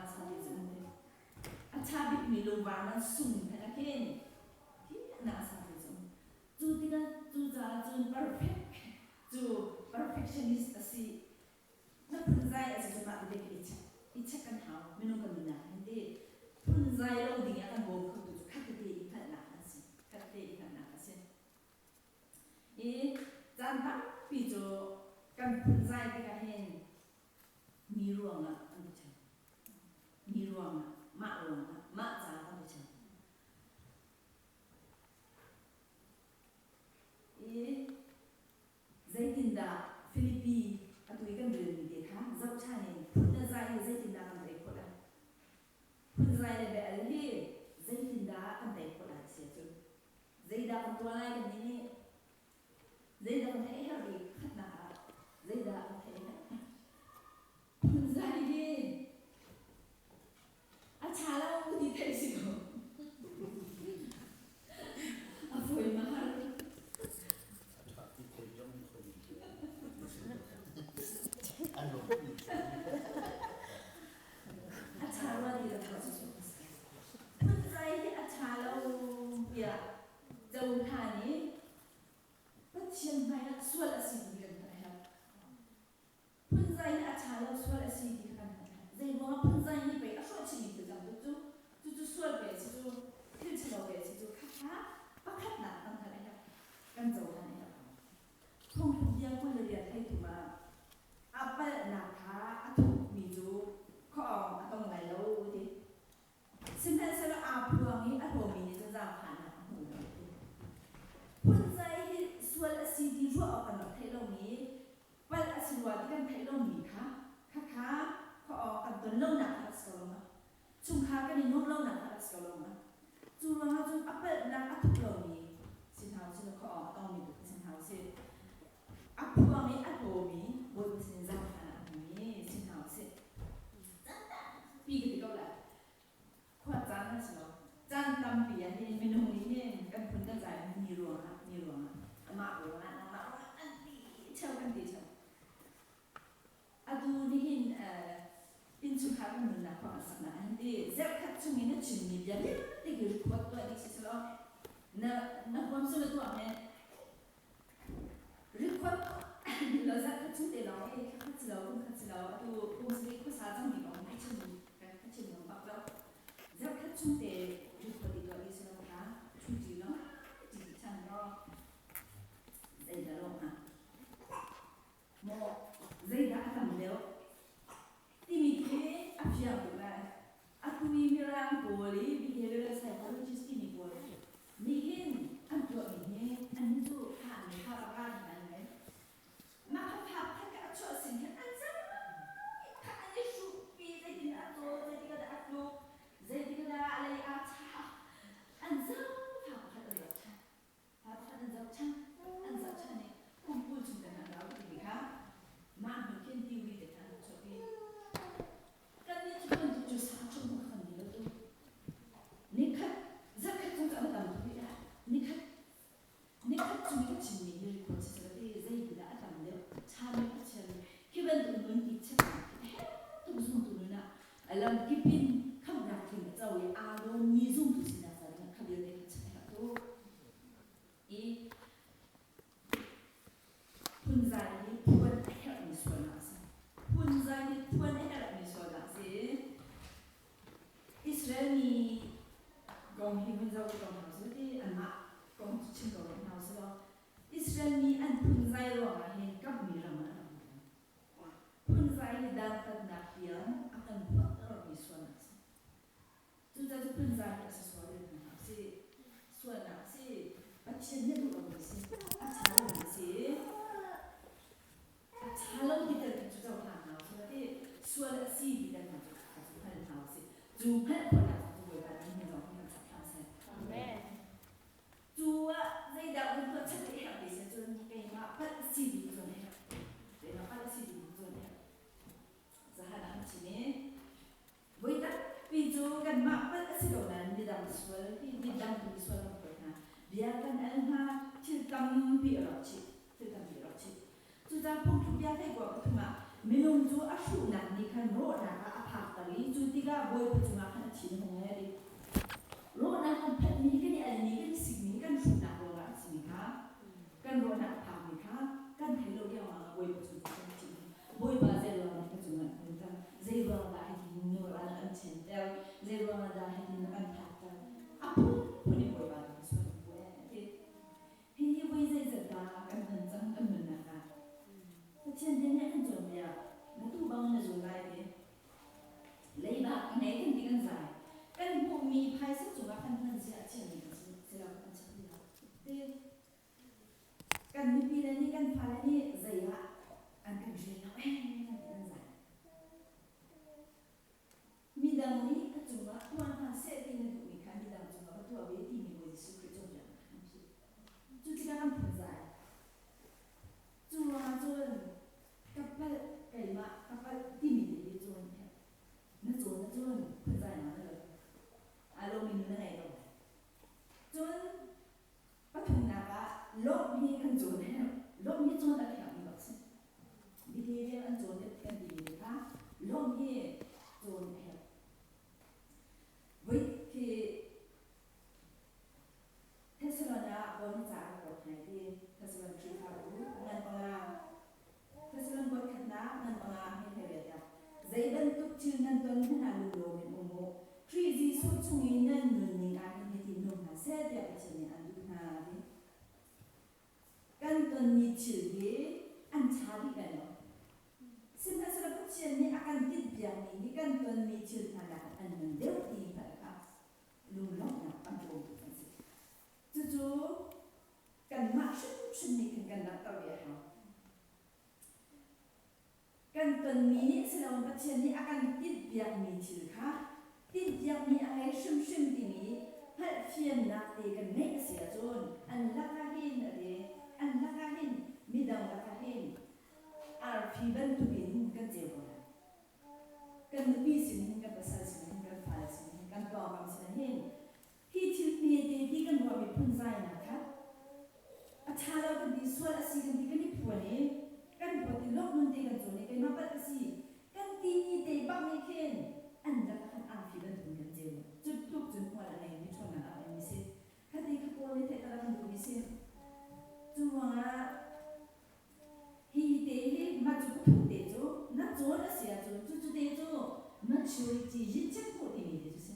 a sa ti cu um te. A ṭha bikmi lungvar nan sung hmanh ah khin hi na sa ti cu um. Cu tikah cucaah cun perfect cu perfectionist a si. Na phunzai a si cu mah tete khi i check i check kan hau minung kan nunnak hin ti phunzai lo ding i a kan bawm khotu cu khat tete i hngalhnak an si. Khat tete i hngalhnak a si. I caan tampi cu kan phunzai tikah hin mi ruangah kan ti ṭheo. Mi ruangah, mah ruangah, mah ca kan ti ṭheo. I zeitindah Filipi atu i kan relmi te kha zoh ṭhan in phun le zai hi zeitindah kan tei khawh lai? Phun zai le bia al hi zeitindah kan tei khawh lai ti ahcun zeidah kan tuah lai kan nih zeidah kan theih herh bik khatnak ah zeidah kan theih herh? Phun zai hi A ṭha lo ti theih si ko. A fawi mahal. A ṭha ti theih zong fawi. An lung A ṭha rua ti lo cu Phunzai hi a ṭha lo tiah cohlan i Pathian hmaiah sual a si ti kan hngalh a herh. Phunzai hi a ṭha lo sual a si ti kha kan hngalh. Zeiruangah phunzai nih pei a hrawh chihmi thil tam tuk cu, cucu sual pei a si cu, thil ṭhalo pei a si cu, khakha pakhatnak kan hngalh a herh, kan cohlan a herh ko. Phungthluk bia 28 thum ah a palhnak kha a thupmi cu khuaawng a tong lai lo a ti. Sihmanhsehlaw aa phuang i a hlawmi nih cun zaangfahnak a hmu lo a ti. Phunzai hi sual a si ti ruah awk kan rak theih lomi palh a si rua ti kan theih lomi kha khakha khua-awng kan ton lonak kha a si ko lo ma? Chungkhar kan i nuamh lonak kha a si ko lo ma? Cu ruangah cun a palhnak a thup lomi si hna usih law khua-awng a tongmi tu kha si hna usih. A phuang i a hlawmi Bawipa sinin zaangfahnak a hmumi si hna usih. Caan tampi ka ti ko lai. Khua caan a si lo. Caan tampi ah hin minung nih hin kan phun kan zai mi ruangah mi ruangah amah ruangah nangmah ruangah an ti ṭheo kan ti ṭheo. Atu nihin innchungkhar kan nunnak khua kan saknak ah hin ti zerhkhat chung i na chimmi bia vialte hi record tuah dih si selaw na na huam cu na tuah men record lo zarhkhat chung te lawng i thla khat si lo kum khat si lo atu kum sarih khuasa cangmi kong ka chim ka chim ngam bak lo zarhkhat chung te record i tuah dih si lo kha ṭhuṭi lo ṭi ṭhan law zeidah lawh hnga maw zeidah a tam deuh timi khi a fiang tuk lai atu i mirang pawl i behavioral psychologist timi pawl nih hin an tuahmi hi annih cu thla an ngei thla panga an ngei mah kha phak khat ka a chuah sin khan an zam khat an i hruhpi zeitin a caw zeitik ah dah a tluk zeitik ah dah a lei aa chah an zam fa pakhat an zoh ṭhan fa pakhat an zoh ṭhan an zoh ṭhan i kum 20 chung kan an rau timi kha mah hnu khin theory te kha an chuahpi. hi dantatnak tiang a kan huahtermi sualnak a si. Cucaah cu phunzai hi a si sual in hna hlah usih. Sualnak a si. Pathian nih a duh lomi a si. A ṭha lomi a si. A ṭha lo ti tel cu cohlang hna usih ti sual a si ti tel hna cu cu hngal hna usih. Cu hngalh khawhnak cu Bawipa nih hin zong hi kan sak hram seh. Amen. Cu ah zeidah kan tuah chat i herh ti si cun keimah palh a si ti cun herh. Keimah palh a si ti cun herh. Zahan ah kan chim i Voi tampi cu kanmah palh a si ko nain midang sual hi midang tu nih sual kan phawt hna. Bia kan al hna, thil tampi a rak chih, thil tampi a rak chih. Cucaah phungthluk bia hlei 23 ah minung cu a hruhnak nih khan rawhnak ah a phakter i cu tikah Bawipa cungah khan a thin a hung e a ti. Rawhnak kan phanhmi hi kan i almi, kan i sikmi, kan hruhnak ruangah a simi kha, kan rawhnak a phakmi kha kan thei lo riangmang ah Bawipa cung cu kan thin a hung. Bawipa zeiruang dah ka cungah na kan Zeiruang dah hitin nur ah na kan ṭhenter? Zeiruang dah hitin na kan phakter? A phunphun in Bawipa cu ka sual ko ee a ti. Hihi voi zeizat dah kan hman cang kan nunnak ah? Pathian bia nih a kan cawnpiak. Na tuu bang na zul lai ti. Leiba ka ngei kan ti kan zai. Kan hmuhmi phaisa cungah kan hman zia a thiammi kan si lo kan chap ti lo. Ti. Kan nupi le nih kan fale nih zei ah an kan rel lo ee kan ti an zai. Midang nih a cungah tuah hna seh ti na duhmi kha midang cungah va tuah ve timi Bawi Jesuh Khrih cawnpiaknak kha kan philh. Cu tikah kan phunzai. Cu ruangah cun ka palh keimah ka palh timi te hi cawn a herh. Na cawn ahcun phunzainak na lo. Aa lomi nun na ngei lo. Cun Pathumnak ah lawmh hi kan cawn a herh. Lawmh hi cawn a herhmi bak si. Behavior an cawn kan timi te kha lawmh hi cawn a herh. Voi khi Thessalon ah Paul nih ca a rak kuat hna i Thessalon Khrihfabu ngan panga Thessalon kuat khatnak ngan panga he hei ah zei bantuk thil nan ton hmanh ah lunglawm in um u. Khrih Jesuh chung i nan nunning ah hin hitin nung hna seh tiah Pathian nih an duh hna a ti. Kan tonmi thil hi an ṭha dih lai lo. Sihmanhsehlaw Pathian nih a kan tinhpiakmi hi kan tonmi thil hna nakin an ngan deuh ti hngalh kha lunglawmhnak kan pawmtu kan si. Cucu kanmah hrimhrim nih khin kan langhter ve a hau. Kan tonmi nih si loin Pathian nih a kan tinhpiakmi thil kha tinhpiakmi a ngei hrimhrim timi hngalhfiannak te kan ngeih a si ahcun an lakah hin a ti, an lakah hin midang lakah hin arfi bantukin kan ceu ko lai. Kan nupi sin hin, kan pasal sin hin, kan fale sin hin, kan pawngkam sin hin hi thil hmete ti kan ruahmi phunzainak kha a ṭha lo kan ti, sual a si kan ti, kan i phuan i kan huat i lawmh nun te kan cawn i keimah palh ka si kan timi te bak nih khin an lakah khan arfi bantukin kan ceu. Cu tluk cun hmual a ngeimi ṭhawnnak a ngeimi si. Khati kha Paul nih theihter a kan duhmi si. Cu ruangah hi te hi mah cu pathum te cu na cawn a si ahcun cucu te cu maturity yincet hmuh timi te cu si.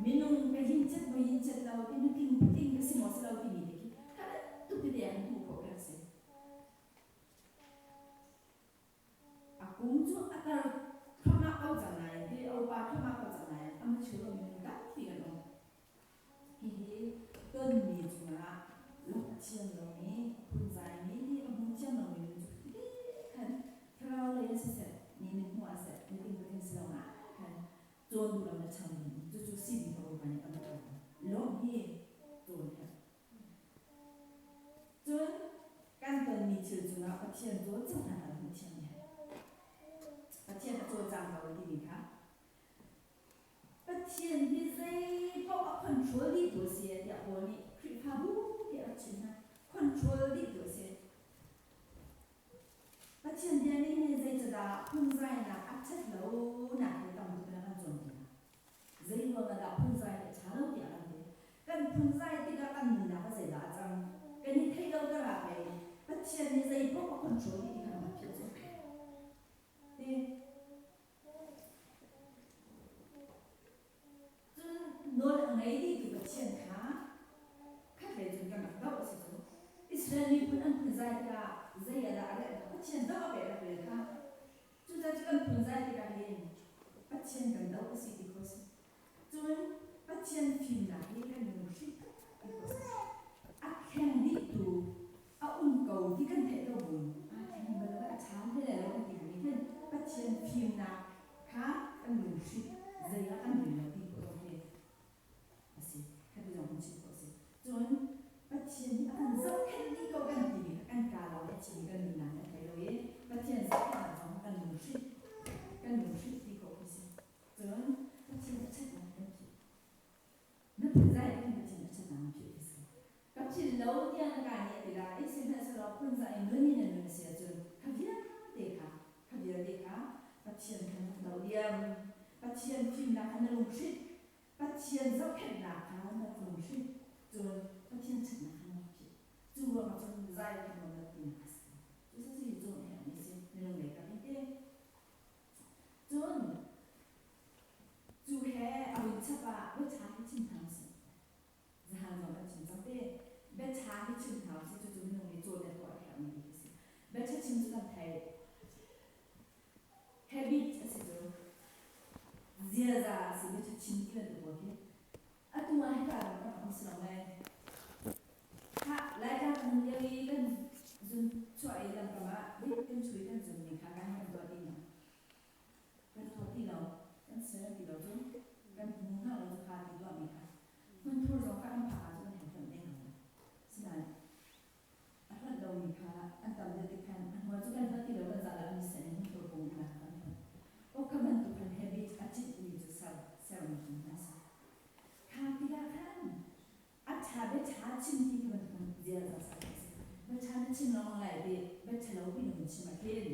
Minung ka yincet maw yincet lo ti nutling patling ka si maw si lo timi te khi kha bantuk tete ah hmuh khawh kan si. A kum cu a tar thluahmah ko cang nain ti a upa thluahmah ko cang nain a mature lomi minung tampi kan um. Hihi tonmi cungah lung a thiam lomi, phunzaimi hi a hmu thiam lomi nun cu khi khan thlarau lei ah siseh, mi mithmuh ah seh, nutling patling si lawngah khan cawn duh lo le chang ding um. Cucu simi ka Bawipa nih kan duh lo. Lawmh hi cawn herh. Cun kan tonmi thil cungah Pathian cawlcanghnak kan hmuh thiam a herh. Pathian a cawlcang ko timi kha Pathian hi zeipaoh a control dihtu a si tiah Paul nih Khrihfabu hi a rak chimh hna. Control dihtu a si. Pathian bia nih hin zeicadah phunzainak a ṭhat lonak hi tam tuk in a kan cawnpiak. Zei ruangah dah phunzai hi a ṭha lo tiah kan ti. Kan phunzai tikah kan nunnak ah zeidah a cang? Kan i theih lo karah pei Pathian nih zeipaoh a control dih ti kha kan philh cu. Ti. Cun nawl a ngei dihtu Pathian kha khatlei cun kan rak doh a si cu. Israel miphun an phunzai tikah zei ah dah a relh hna? Pathian doh a pek rak rel kha. Cucaah cu kan phunzai tikah hin Pathian kan doh a si ti khawh a si. Cun Pathian fimnak hi kan lunghrinh taktak ti khawh a si. A thleng dihtu a um ko ti kan theih ko buin aa thleng bal lo a ṭha hlei lai lo kan ti mi hin Pathian fimnak kha kan lunghrinh zei ah kan rel lo ti khawh zong hi a si. Khati zong kan chim khawh a si. Cun Pathian nih a kan zohkhenh dih ko kan timi kha kan kaa lawng nih a chim i kan nunnak nih a thei lo i Pathian zohkhenhnak zong kan lunghrinh kan lunghrinh ti khawh khi si. Cun Pathian a ṭhatnak kan philh. Na phunzai nih khan Pathian a ṭhatnak na philh khi si. Ka philh lo tiah na kaa nih a ti lai, sihmanhsehlaw phunzai in nun in na nun a si ahcun kha vialte kha kha vialte kha Pathian kha na rak doh diam. Pathian fimnak kha na lunghrinh. Pathian zohkhenhnak kha na rak lunghrinh. Cun Pathian ṭhatnak kha na rak philh. Cu ruangah cun zai kha nuam lo tinak a si. Cucu hi zumh a herhmi a si. Minung lei kap in ti. Cun cu he a vun chap ah biaṭha hi chim hna usih. Zahan zong kan chim cang te. Biaṭha hi chim hna usih cucu minung nih cawn le tuah a herhmi bik a si. Biaṭha chim cu kan theih. Habit a si cu. Ziaza a si biaṭha chim ti bantuk pawl khi. Atu ah hika ram kan um si lo mei. Khah, Laitlang kan um lio i kan zun chuah i lamkam ah rit kan chui kan zun mi kha kan kan tuah ti lo. Kan tuah ti lo. Kan ser ti lo cu. Kan hmu hna lo cu kha ti tuah mi kha. Hmunthur zong kha kan phak ah cun kan hei hlonh deng ko. Sinain a hlonh lomi kha an tam deuh tik khan a hnuai cu kan hlonh ti lo kan zal ah an i sen i hmunthur kung in kan hlonh. Aw kha bantuk khan habit a citmi cu ser sermi cu hna si. Kha tikah khan a ṭha biaṭha chim ti kha bantuk ziaza ser a si. Biaṭha na chim lengmang lai ti biaṭha lo pi na chim ah khin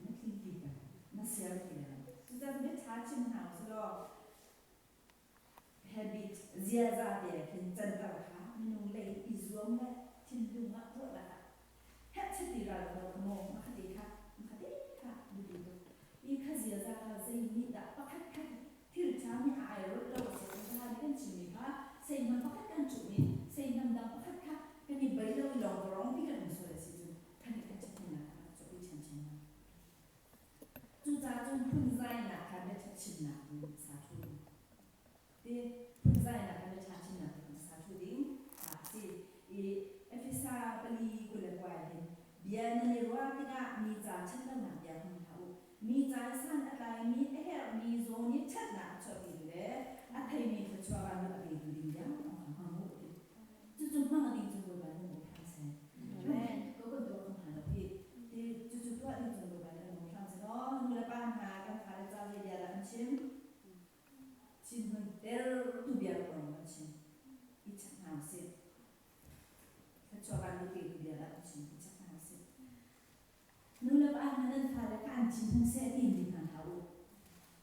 na tling ti ka na ser ti lo. Cucaah biaṭha chim hna usih habit ziaza te khin canter kha minung lei i zuam le thinlung ah ruahnak ah herhchet ti ral lo kha maw makhate kha makhate kha biapi tuk i kha ziaza kha zei nih dah pakhat khat thil ṭha nih a airolh lo a si ahcun kha nih kan chimmi kha seihnam pakhat kan cuh i seihnam dang pakhat kha kan i bei lo i lawngvawrong pi kan um sual a si cun kha nih kan ṭhathnemnak kha a chuahpi ṭhiamṭhiam lai. Cucaah cun phunzainak kha biaṭha chimnak in sa ṭhu ding. Ti phunzainak kha biaṭha chimnak in sa ṭhu ding kha a si. I Efesa 4:29 hin bia nan i ruah tikah mi ca ṭhatlonak bia hmang hlah u. Mi ca i san a tlaimi a herhmi zawn i ṭhatnak a chuahpitu le a theimi thluachuah vanluh a petu ding bia lawng kha hmang u ti. Cucu hmang ding cu Bawipa nih bawm hram seh. Amen. Ko kan tuah kho hna lo hih. Ti cucu tuah ding cu Bawipa nih kan bawm hram seh law nu le pa hna kan fale ca zei bia dah kan chim? Thinhun ter tu bia lawng kan chim. I chek hna usih. Thluachuah vanluh petu bia dah kan chim. I chek hna usih. Nu le pa hna nan fale kha an thinhung seh ti in ti hna hlah u.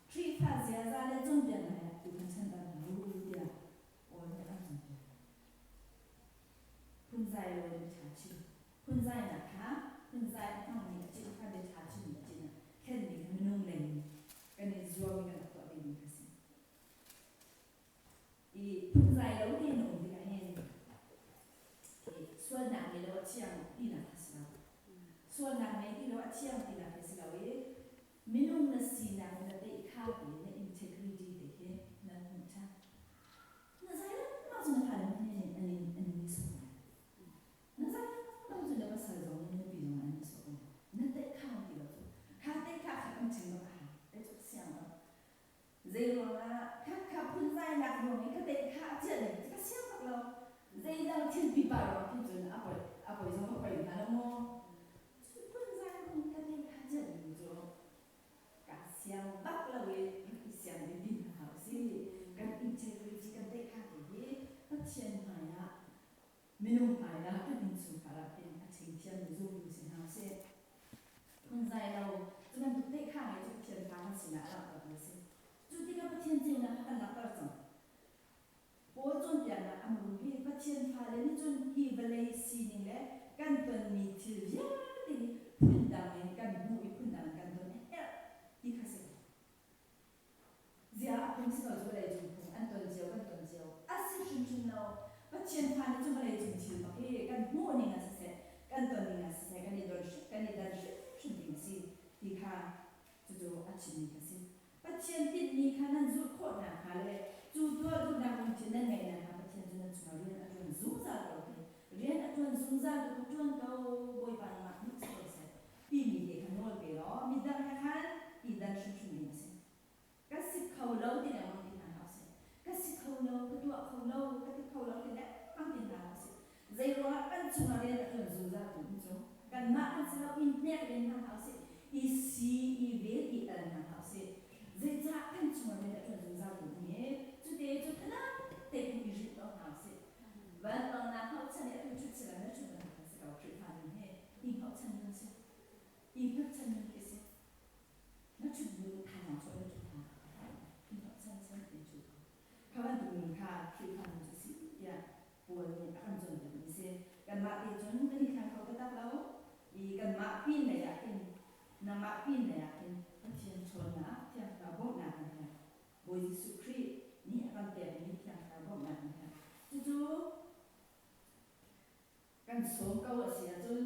Khrihfa ziaza le cawnpiaknak he tu kan chanter hna u tiah Paul nih a cawnpiak. Phunzai lo in biaṭha chim. Phunzainak kha phunzai a hmangmi a cin kha biaṭha chimmi a cin ah thlenmi kha minung lei in kan i zuam i kan rak tuah vemi kha a si. I phunzai lo tein a um tikah hin sualnak ngei lo a thiang tinak kha si lo. Sualnak ngei ti lo a thiang tinak khi si lo i minung na sinak na teih kha te na integrity te khi na hmuh ṭhan. Na zai lengmang cu na fale nih an in an in sawh lai. Na zai lengmang cu na pasal zong nih na nupi zong an in sawh ko lai. Na teih kha ti lo cu. Kha teih kha kha kan chim bak a hau. Te cu siang lo. Zeiruangah khakha phunzainak ruang i ka teih kha a chiah ding cu ka siang bak lo. Zeidang thil pipa ruang khin cun a poi a poi zong ka poi hna lo maw. Cu phunzai ruang ka teih kha chiah ding cu ka siang bak lo i rak i siang ding ti hna hlah usih. Kan integrity kan teih kha ti hi Pathian hmai ah minung hmai ah kan innchungkhar ah hin a chingthiam mi zumtu si hna usih. Phunzai lo cu bantuk te kha ngei cu Pathian fa kan sinah a langhtertu a si. Cu tikah Pathian ceunak kha kan langhter cang. Paul cawnpiaknak a muru hi Pathian fale nih cun hi vawlei sining le kan tonmi thil vialte hi phundang in kan hmuh i phundang in kan ton a herh ti kha si. Ziah a phung si lo cu vawlei cung phung an ton cio kan ton cio a si hrimhrim lo. Pathian fa nih cun vawlei cung thil bak hi kan hmuh ning ah siseh kan ton ning ah siseh kan i don kan i dan hrimhrim ding a si ti kha cu chimmi kha si. Pathian tinhmi kha nan zulh khawh nakhnga le cu tuah duhnak lungthin nan ngeih nakhnga Pathian cu nan chungah rian a ṭuan zungzal ko ti. Rian a ṭuan zungzal tu kha ṭuan ko, Bawipa nangmah hmuh si ko seh timi te kha nawl pe law midang he khan i dan hrimhrim ding a si. Ka si kho lo ti lengmang ti hna hlah usih. Ka si kho lo, ka tuah kho lo, ka ti kho lo ti lengmang ti hna hlah usih. Zeiruangah kan chungah rian a ṭuan zungzal tu hi cu kanmah kan si lo, i hnek len hna hlah usih, i si, i vel, i al hna hlah usih. Zeicah kan chungah rian a ṭuan zungzal tu ding hi cute cu thanam te khin i rinh ko hna usih. Vanpangnak hnawhchan i atu ṭhut si lo na ṭhut bantuk kan si ko. Khrihfa nun hi i hnawhchan nun si. I hngatchan nun khi si. Na ṭhut bu thazaang chuah na ṭhut hna i hnawhchan chan in ṭhu ko. Kha bantuk nun kha Khrihfa nun cu si tiah Paul nih a kan cawnpiakmi a si. Kanmah te cun kan i thleng kho taktak lo i kanmah pin lei ah khin nangmah pin lei ah khin Pathian ṭhawnnak, Thiang Thlarau bawmhnak na herh. Bawi Jesuh Khrih nih a kan pekmi Thiang Thlarau bawmhnak na herh. Cucu kan sawm ko a si ahcun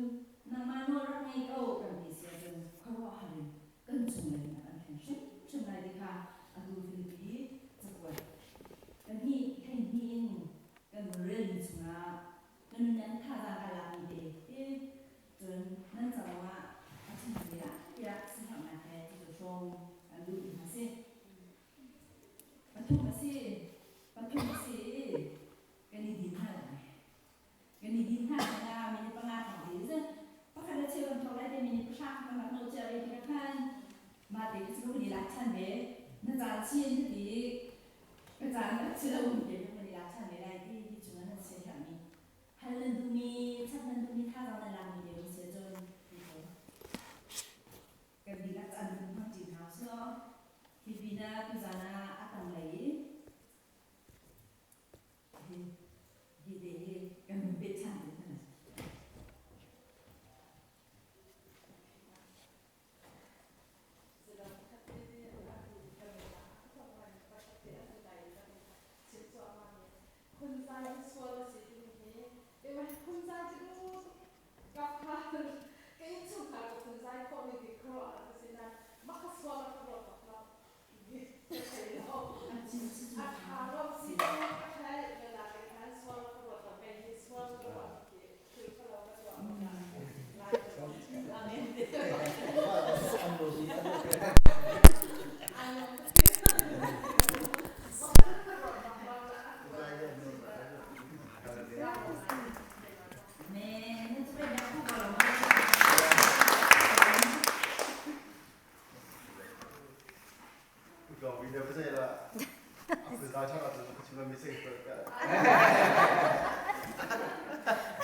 nangmah nawl rak ngei ko kan ti si ahcun khuaruahhar in kan chunglei in a kan thlen hrimhrim lai ti kha atu Filipi cakuat pahnih 12 in kan vun relmi chungah na nun an thazaang ka lakmi te hi cun nan caah a ṭhahnem lai tiah siaherhnak he cucu hrawm kan duhmi hna si. Pathum a si. Pathum a si i kan i din hna lai. Kan i din hna hlan ah minute panga thawng ti cu pakhat le cheu kan thawk lai te minute pahra kan rak nawl cia ve tikah khan mah te khi cu kan i lak ṭhan ve. Na caan chin na ti i ka caan rak si lo mi te cu kan i lak ṭhan ve lai ti hi chungah nan siaherhmi hal nan duhmi chap nan duhmi thazaang nan lakmi te um si ahcun ti ko. Kan dihlak caan kan hmang ṭi hna usih law hi pinah tuzaan ah a tanglei i hi hi te hi kan hun pet ṭhan te hna. Phunzai sual a si timi hi phunzai cu Ka innchungkhar ka phunzai khawhmi bik khuaruahhar ka si nain mah kha sual ah ka ruat bak lo. Ka thei lo. A ṭha lo si ka theih na nakin khan sual ah ka ruat lo. Kei hi sual ka ruat ti thil ṭhalo ka tuah lai. Amen.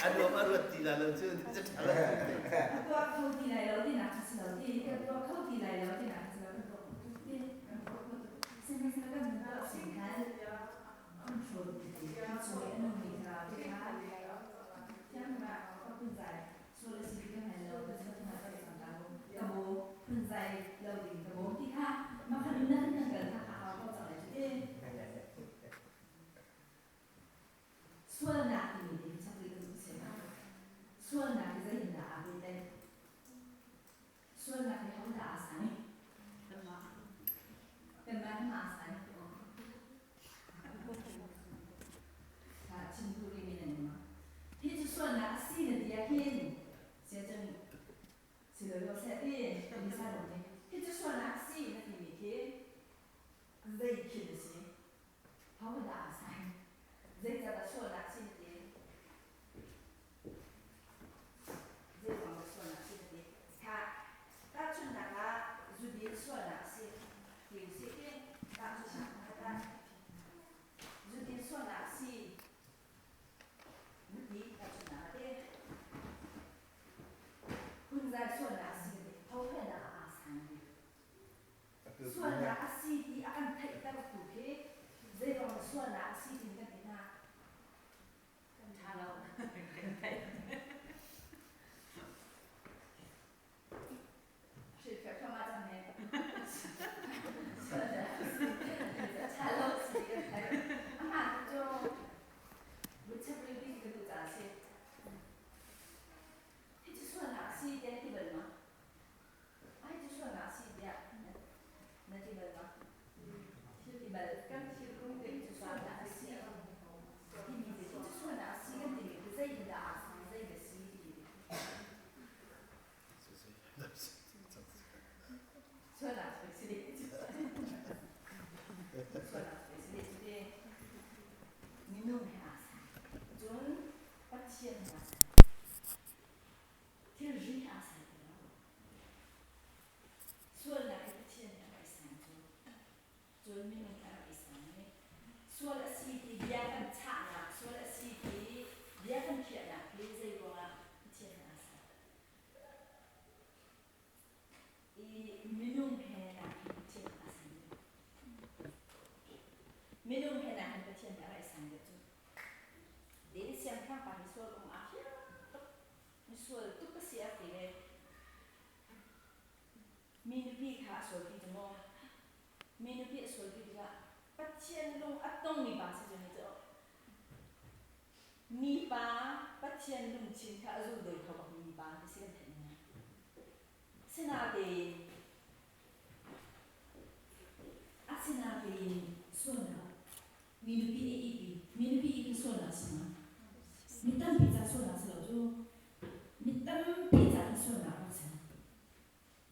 An a ruat ti la lo cu. Tuah kho ti lai lo tinak kha si lo ti kan tuah kho ti lai lo tinak kha si lo kan tuah ti kan tuah kho sihmanhsehlaw kan tuah sin khan control ti chung i a nungmi thlarau te kha thiang ka phunzai sual a si ti ka hngal lo ka sual ka ka bawm phunzai lo ding ka bawm ti kha makhan na kan kal kha a hau ko cang lai cu ti sualnak timi te hi chakri ka duh si sualnak hi zeitindah aa pehtlaih sualnak hi hodah aa sai kanmah hi ma aa sai Chim duh rihmi nan um. Hi cu sualnak a si na ti ah khin sia Mi nupi kha a sualpi cu maw? Mi nupi a sualpi tikah Pathian lung a tongmi pa si cu ni cu mipa Pathian lungthin kha a zuldawi kho bakmi mipa ti si kan theih ning. Sinatein asinatein sualnak mi nupi a ihpi mi nupi i kha sualnak a si ma? Mi tampi ca sualnak si lo cu mi tampi ca kha sualnak a si.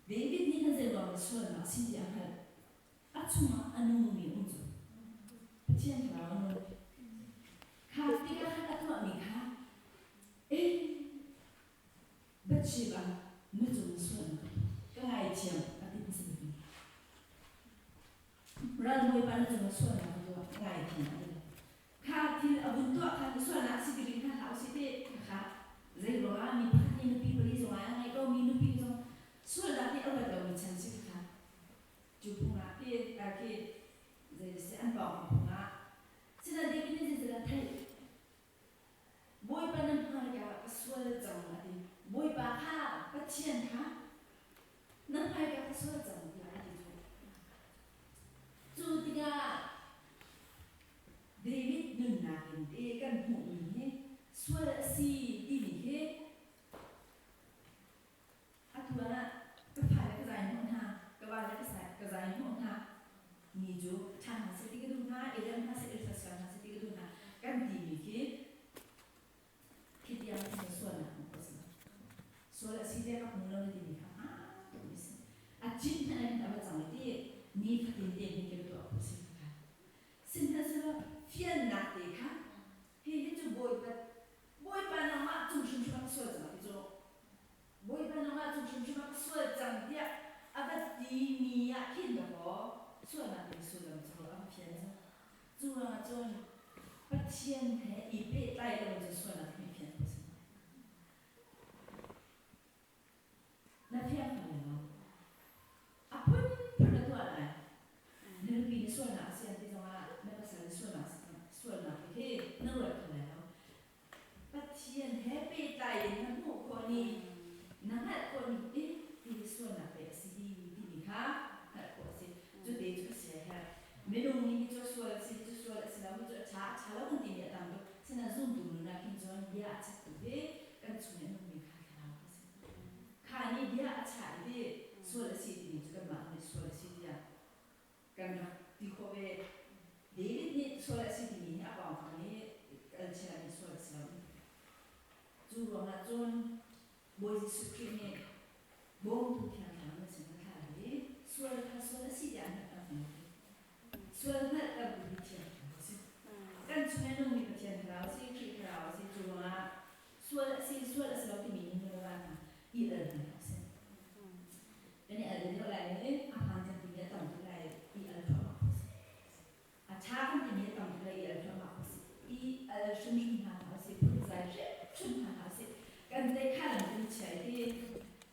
David nih khan zeiruang dah sualnak a si ti a hngalh. A chungah a nungmi um cu Pathian thlarau a nung. Kha tikah khan a tuahmi kha eh Bathsheba na cung sualnak ka ngaithiam a ti hmasa bik mi. Ralbawipa na cung sualnak ka tuah ka ngaithiam a ti. Kha thil a vun tuah khan sualnak a si ti ring hna hlah usih ti kha zei ruangah mi pakhat nih nupi pali zong ai a ngei ko mi nupi zong sualnak nih a ruat lomi chan si kha cu phung ah khi khi zei si an pawng phung ah sinain David nih zeitindah theih Bawipa nan hmaika ka sual cang a ti Bawipa kha Pathian kha na hmaika ka sual cang tiah a ti cu cu tikah David nunnak in te kan hmuhmi hi sual a si timi hi atu ah ka fale ka zai hnawh hna, ka vale ka zai hnawh hna mi cu ṭha hna seh ti ka duh hna, i rem hna seh, i hrasal hna seh ti ka duh hna kan timi khi khi tiang khi sualnak hmuh a si. Sual a si tiah ka hmu lo na timi kha hmaan tukmi si. A cin hmanh in a va cang i ti ni fatin te hin kan tuah khawh si kha. Sihmanhsehlaw fiannak te kha hihi cu Bawipa Bawipa nangmah cung hrimhrim ah ka sual cang ti cu Bawipa nangmah cung hrimhrim ah ka sual cang tiah a va timi ah khin dawkaw sualnak timi sullam cu a va fian cang. Cu ruangah cun Pathian he i pehtlai lo in cun sualnak timi fian khawh a si lo. Na fiang kho lai lo. A phunphun na tuah lai. Na nupi nih sualnak a si an ti zongah na pasal nih sualnak sualnak hi na ruat kho lai lo. Pathian he pehtlai in na hmuh khawh ni, na hngalh khawh ni eh ti hi sualnak pei a si hi timi kha hngalh khawh a si. Cu te cu ka sia herh. Minung nih hi cu sual a si, hi cu sual a si lo, hi cu a ṭha, a ṭha lo kan timi a tam tuk. Sinain zumtu nun ah khin cun bia a chattu hi kan chung i a nungmi kha thlarau kha a si. Kha nih bia a chah i sual a si timi cu kanmah nih sual a si tiah kan rak ti khawh ve. David nih sual a si timi hi a pawngkam i kalchia nih sual a si lo. Cu ruangah cun Bawi Jesuh Khrih nih bawmtu Thiang Thlarau na sin a thlah i sual kha sual a si tiah an hngalh hna. Sual hngalh tertu hi Thiang Thlarau a si. Kan chung i a nungmi Pathian Thlarau a si, Khrih Thlarau a si. Cu ruangah sual a si, sual a si lo timi nih nu le va hna i al hna hlah usih. Kan i al deuh lai i a hmaan kan timi a tam tuk lai i al thluahmah ko usih. A ṭha kan timi a tam tuk lai i al thluahmah ko usih. I al hrimhrim hna hlah usih, phunzai hrimhrim hna hlah usih. Kan te kha lam kan i chia i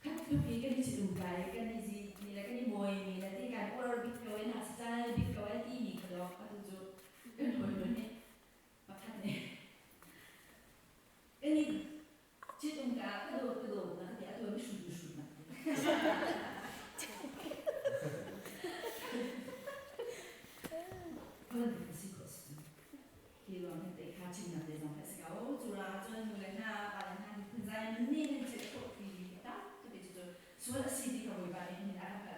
khat tluk i kan i chitum kai, kan i zit mi le kan i mawi mi le ti kan uar bik ko i na style bik ko ai timi kha dawk atu cu kan hawinu nih pakhat nih kan i chitum ka ka dawt ka dawt na ka ti atu mi hrut mi hrut na Holland ka si khawh si cu Hi ruang hin tei kha chimnak te zong kha a si ko. Cu ruangah cun nu le hna, pa le hna nih phunzai nun nih nan chit khawh ti a tam tuk i cucu sual a si ti kha Bawipa nih hin a rak hngalh.